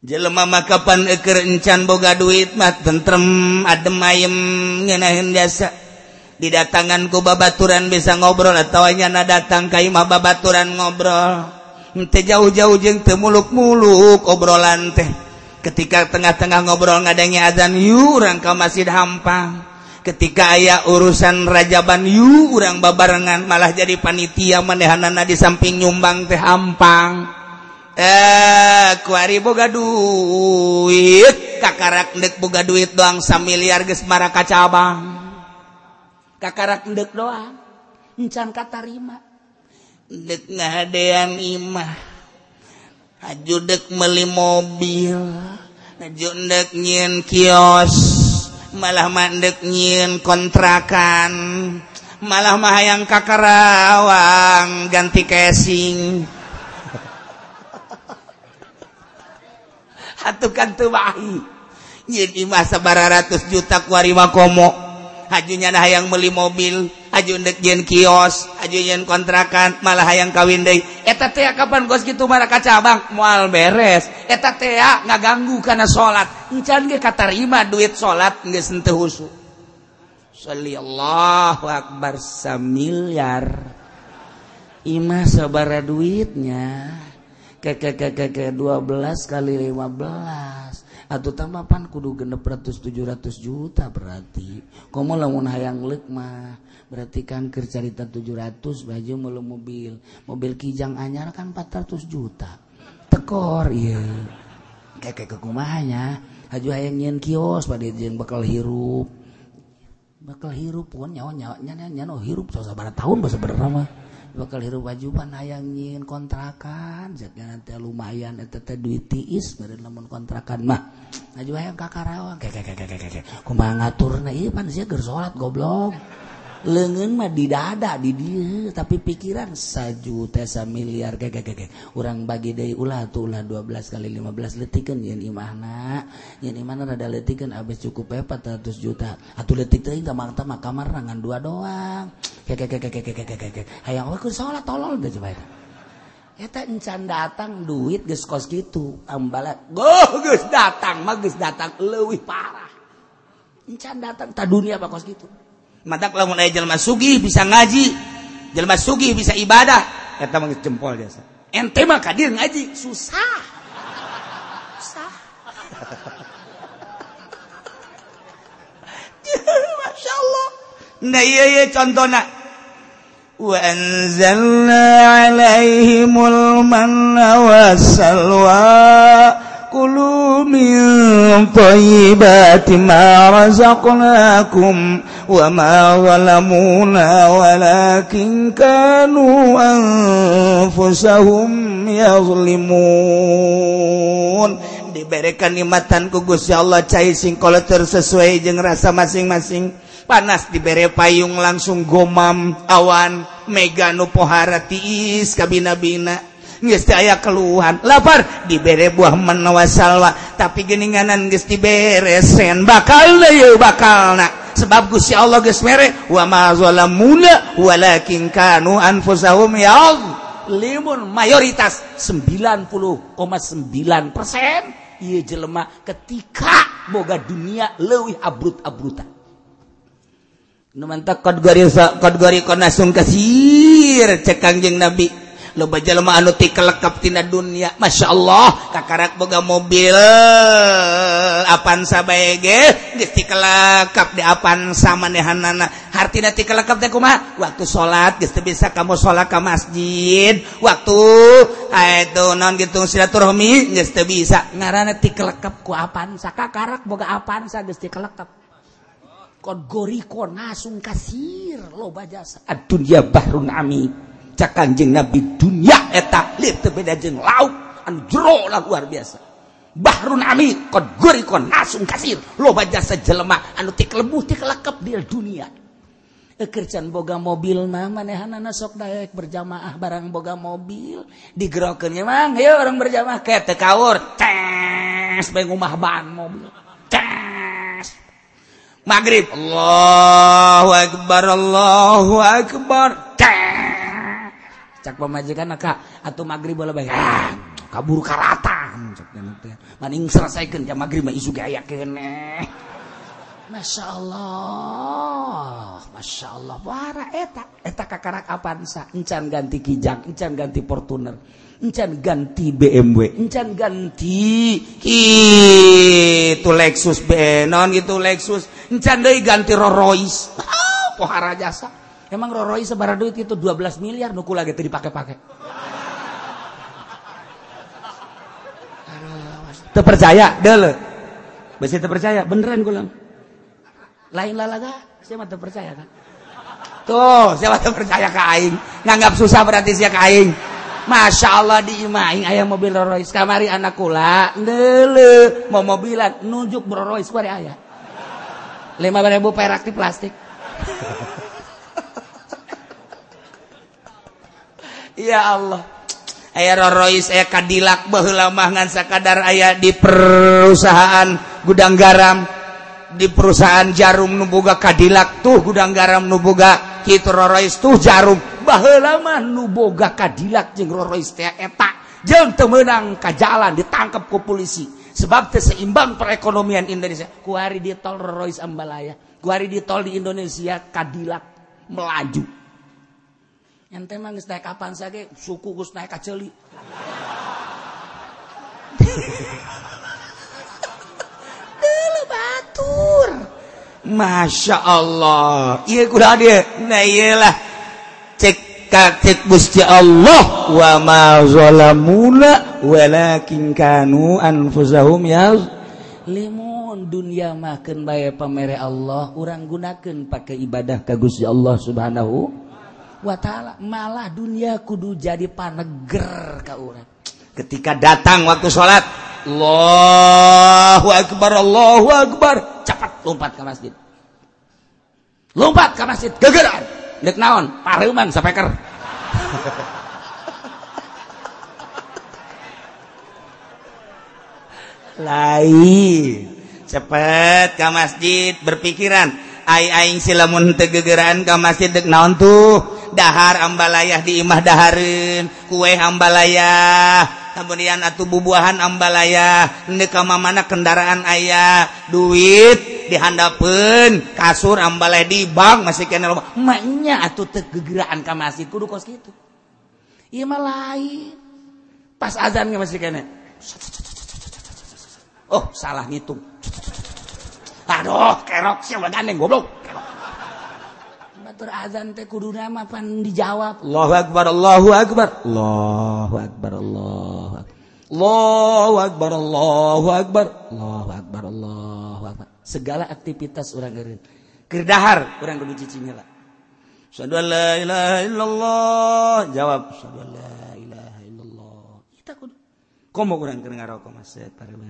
Jelema mah kapan eukeur encan boga duit mah tentrem adem ayem ngeunaheun jasa. Didatangan ku babaturan bisa ngobrol atawa nyana datang ka imah babaturan ngobrol. Teu jauh-jauh jeung teu muluk-muluk obrolan teh. Ketika tengah-tengah ngobrol ngadenge azan yu urang ka masjid hampang. Ketika aya urusan rajaban yu urang babarengan malah jadi panitia manehanana di samping nyumbang teh hampang. Kuari boga duit kakarak ndek boga duit doang samiliar geus maraka cabang. Kakarak ndek doang encan katarima. Ndek ngahadean imah. Haju dek meuli mobil, haju ndek nyieun kios. Malah mandek nyieun kontrakan malah mah hayang ka Karawang ganti casing atuh kan teu bahi nyieun imah sabaraha ratus juta kuari mah komo haju nyana hayang meuli mobil haju ndek nyieun kios haju nyieun kontrakan malah hayang kawin deui eta teh kapan kos kitu mah ka cabang moal beres eta teh ngaganggu kana salat encan ge katarima duit salat geus henteu husu. Sallallahu akbar samiliar imah sabaraha duitnya ke 12 kali 15 atau tambah pan kudu 600 700 juta berarti komo lamun hayang leuk mah berarti kan keur carita 700 baju meuli mobil Kijang anyar kan 400 juta tekor ieu kayak kumaha nya haju hayang nyieun kios bade jeung bakal hirup pun nyawa nya nya hirup sabaraha tahun basa bener mah bakal hirup wajuban hayang nyieun kontrakan jadina teh lumayan eta teh duit tiis beureun lamun kontrakan mah haju hayang ka Karawang kek kumaha ngaturna ieu pan sia keur salat goblok leungeun mah di dada di dieu tapi pikiran sajuta samiliar kek urang bagi deui ulah tuh ulah 12 kali 15 leutikeun yeun imahna rada leutikeun abis cukup we 400 juta atuh leutik teuing ka mah kamar ngan dua doang kek hayang we keur salat tolol teh coba eta encan datang duit geus kos kitu ambalat goh geus datang mah geus datang leuwih parah encan datang ta dunia apa kos kitu. Matak lamun aya jelema sugih bisa ngaji, jelema sugih bisa ibadah, eta mah geus jempol jasa. Ente mah kadir ngaji susah. Susah. Masya Allah. Nah iya iya contohna. Wa anzalna alaihimul manna wassalwa kulu min thayyibati ma razaqnakum wa ma zalamuna walakin kanu anfusahum yazlimun. Diberikan nikmatan ku Gusti Allah cai sing koleter sesuai jeung rasa masing-masing. Panas dibere payung langsung gomam awan mega nu pohara tiis kabina-bina. Geus teu aya keluhan. Lapar dibere buah menawa salwa, tapi geuninganan geus diberesen bakalna yeuh bakalna. Sebab Gusti Allah geus mere wa ma zalamuna walakin kanu anfusahum yadhlimun. Mayoritas 90,9% ieu jelema ketika boga dunia leuwih abrut-abrutan. Nu mantak qad garisa qad gariqon nasung kasir cek Kangjeng Nabi. Loba jelema anu tikelekep tina dunia, Masya Allah kakarak boga mobil Avanza bae ge geus tikelekep di Avanza manehanana. Hartina tikelekep teh kumaha? Waktu salat geus teu bisa ka musala ka masjid, waktu itu naon gitu silaturahmi geus teu bisa. Ngaranna tikelekep ku Avanza, kakarak boga Avanza geus tikelekep. Qad goriqon nasung kasir loba jasa. Ad-dunya bahrun ami. Cak Kangjeng Nabi dunia eta lieur teu beda jeung laut anu jero lah luar biasa. Bahrun ami qad goriqon nasung kasir loba jasa jelema anu tikelebuh tikelekep di dunia. Eukeur can boga mobil mah manehanana sok daek berjamaah barang boga mobil digerokeun nya mang hayu urang berjamaah ke teu kaur tes bae ngumah ban mobil. Tes maghrib Allahu akbar Allahu akbar. Cak pamajikan kak atuh maghrib bola bae kabur karatan cak teh maning selesaikeun jam maghrib mah isu ge aya keneh. Masya Allah, Masya Allah wara eta eta kakarak Avanza encan ganti Kijang, encan ganti Fortuner, encan ganti BMW, encan ganti kitu Lexus B non gitu Lexus, encan deui ganti Rolls Royce. Pohara jasa. Emang Rolls Royce sabaraha duit itu 12 miliar nu kula ge teu dipake-pake. Teu percaya deuleu. Besi teu percaya beneran kula. Lain lalaga, saya mah teu percaya kan. Tuh, saya mah teu percaya ka aing. Nganggap susah berarti sia ka aing. Masya Allah di imah aing aya mobil Rolls Royce kamari anak kula deuleu mau mobilan nunjuk Rolls Royce kuari aya. 5.000 perak di plastik. Ya Allah, aya Rolls Royce aya Cadillac baheula mah ngan sakadar aya di perusahaan gudang garam, di perusahaan jarum nu boga Cadillac tuh gudang garam nu boga kitu Rolls Royce tuh jarum. Baheula mah nu boga Cadillac jeung Rolls Royce teh eta jeung teu meunang ka jalan ditangkep ku polisi sebab teu seimbang perekonomian Indonesia. Kuari di tol Rolls Royce ambalaya, kuari di tol di Indonesia Cadillac melaju. Ente mah geus naik Avanza ge suku geus naik ka ceuli. Deuleu batur. Masya Allah. Ieu kudu dia. Nah ieu lah. Cek ka cek Gusti Allah wa ma zalamuna walakin kanu anfusahum yazlimun. Dunia mah keun bae pamere Allah, urang gunakeun pake ibadah ka Gusti Allah Subhanahu wa ta'ala. Malah dunia kudu jadi paneger ka urang. Ketika datang waktu sholat, Allahu akbar Allahu akbar, cepat lompat ke masjid. Lompat ke masjid gegeran. Deuk naon? Pareuman sapeker. Lain. Cepet ke masjid berpikiran, ai aing si lamun teu gegeran ka masjid deuk naon tuh? Dahar ambalayah di imah dahareun, kue ambalayah, kemudian atuh bubuahan ambalayah, neuk ka mamana kendaraan aya, duit dihandapeun, kasur ambalayah di bank masih keneh loba. Maknya atuh teu gegeraan ka masjid kudu kos kitu. Ieu mah lain. Pas azan ge masih keneh. Oh, salah ngitung. Aduh, kerok sia gandeng goblok. Kerok. Batur azan teh kuduna mah pan dijawab. Allahu akbar, Allahu akbar. Allahu akbar, Allahu akbar. Allahu akbar, Allahu akbar. Allahu akbar, Allahu akbar. Segala aktivitas urang eureun. Keur dahar urang kudu cicing heula. Asyhadu an la ilaha illallah. Jawab asyhadu an la ilaha illallah. Kita kudu komo urang keur ngarokok mah set pareuman.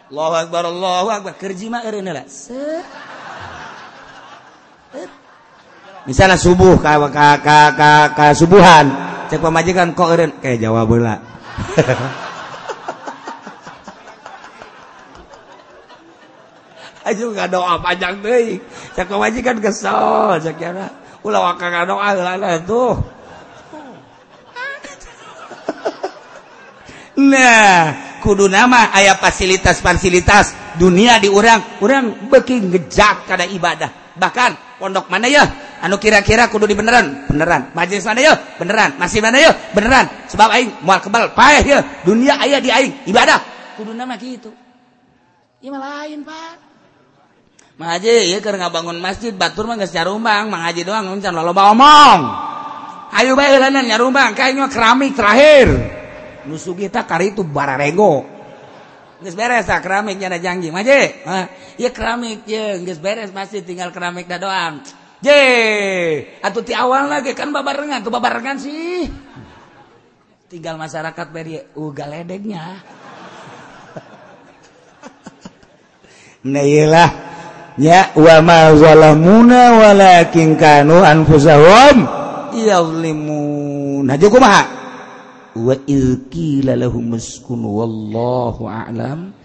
Allahu akbar, Allahu akbar. Keur jima eureun heula. Set. Misalnya subuh ka subuhan Cek pamajikan kok eureun kayak jawab heula. Ayo ngadoa panjang deui. Cek pamajikan kesel cek yana. Ulah waka ngadoa heula tuh. Nah, kudu nama aya fasilitas-fasilitas dunia di urang, urang beuki ngejak kada ibadah. Bahkan pondok mana ya anu kira-kira kudu dibeneran, beneran. Majelis mana ya beneran, masih mana ya beneran. Sebab aing moal kebal paeh ya, dunia aya di aing ibadah. Kudu nama kitu. Ieu mah lain, Pak. Mang Haji, ieu keur ngabangun masjid batur mah geus nyarumbang, Mang Haji doang can loba omong. Ayo bae heulanan nyarumbang, ka aing mah keramik terakhir. Nu sugih tah kari itu bararego. Geus beres tah keramik nya janji. Mang Haji, ieu keramik ye geus beres masjid tinggal keramik da doang. Je, atuh ti awal lagi kan babarengan, tuh babarengan sih. Tinggal masyarakat beri galedegnya. Nah iyalah ya wa ma zalamuna walakin kanu anfusahum yazlimun. Hajo kumaha? Wa iz qila lahum uskunu wallahu a'lam.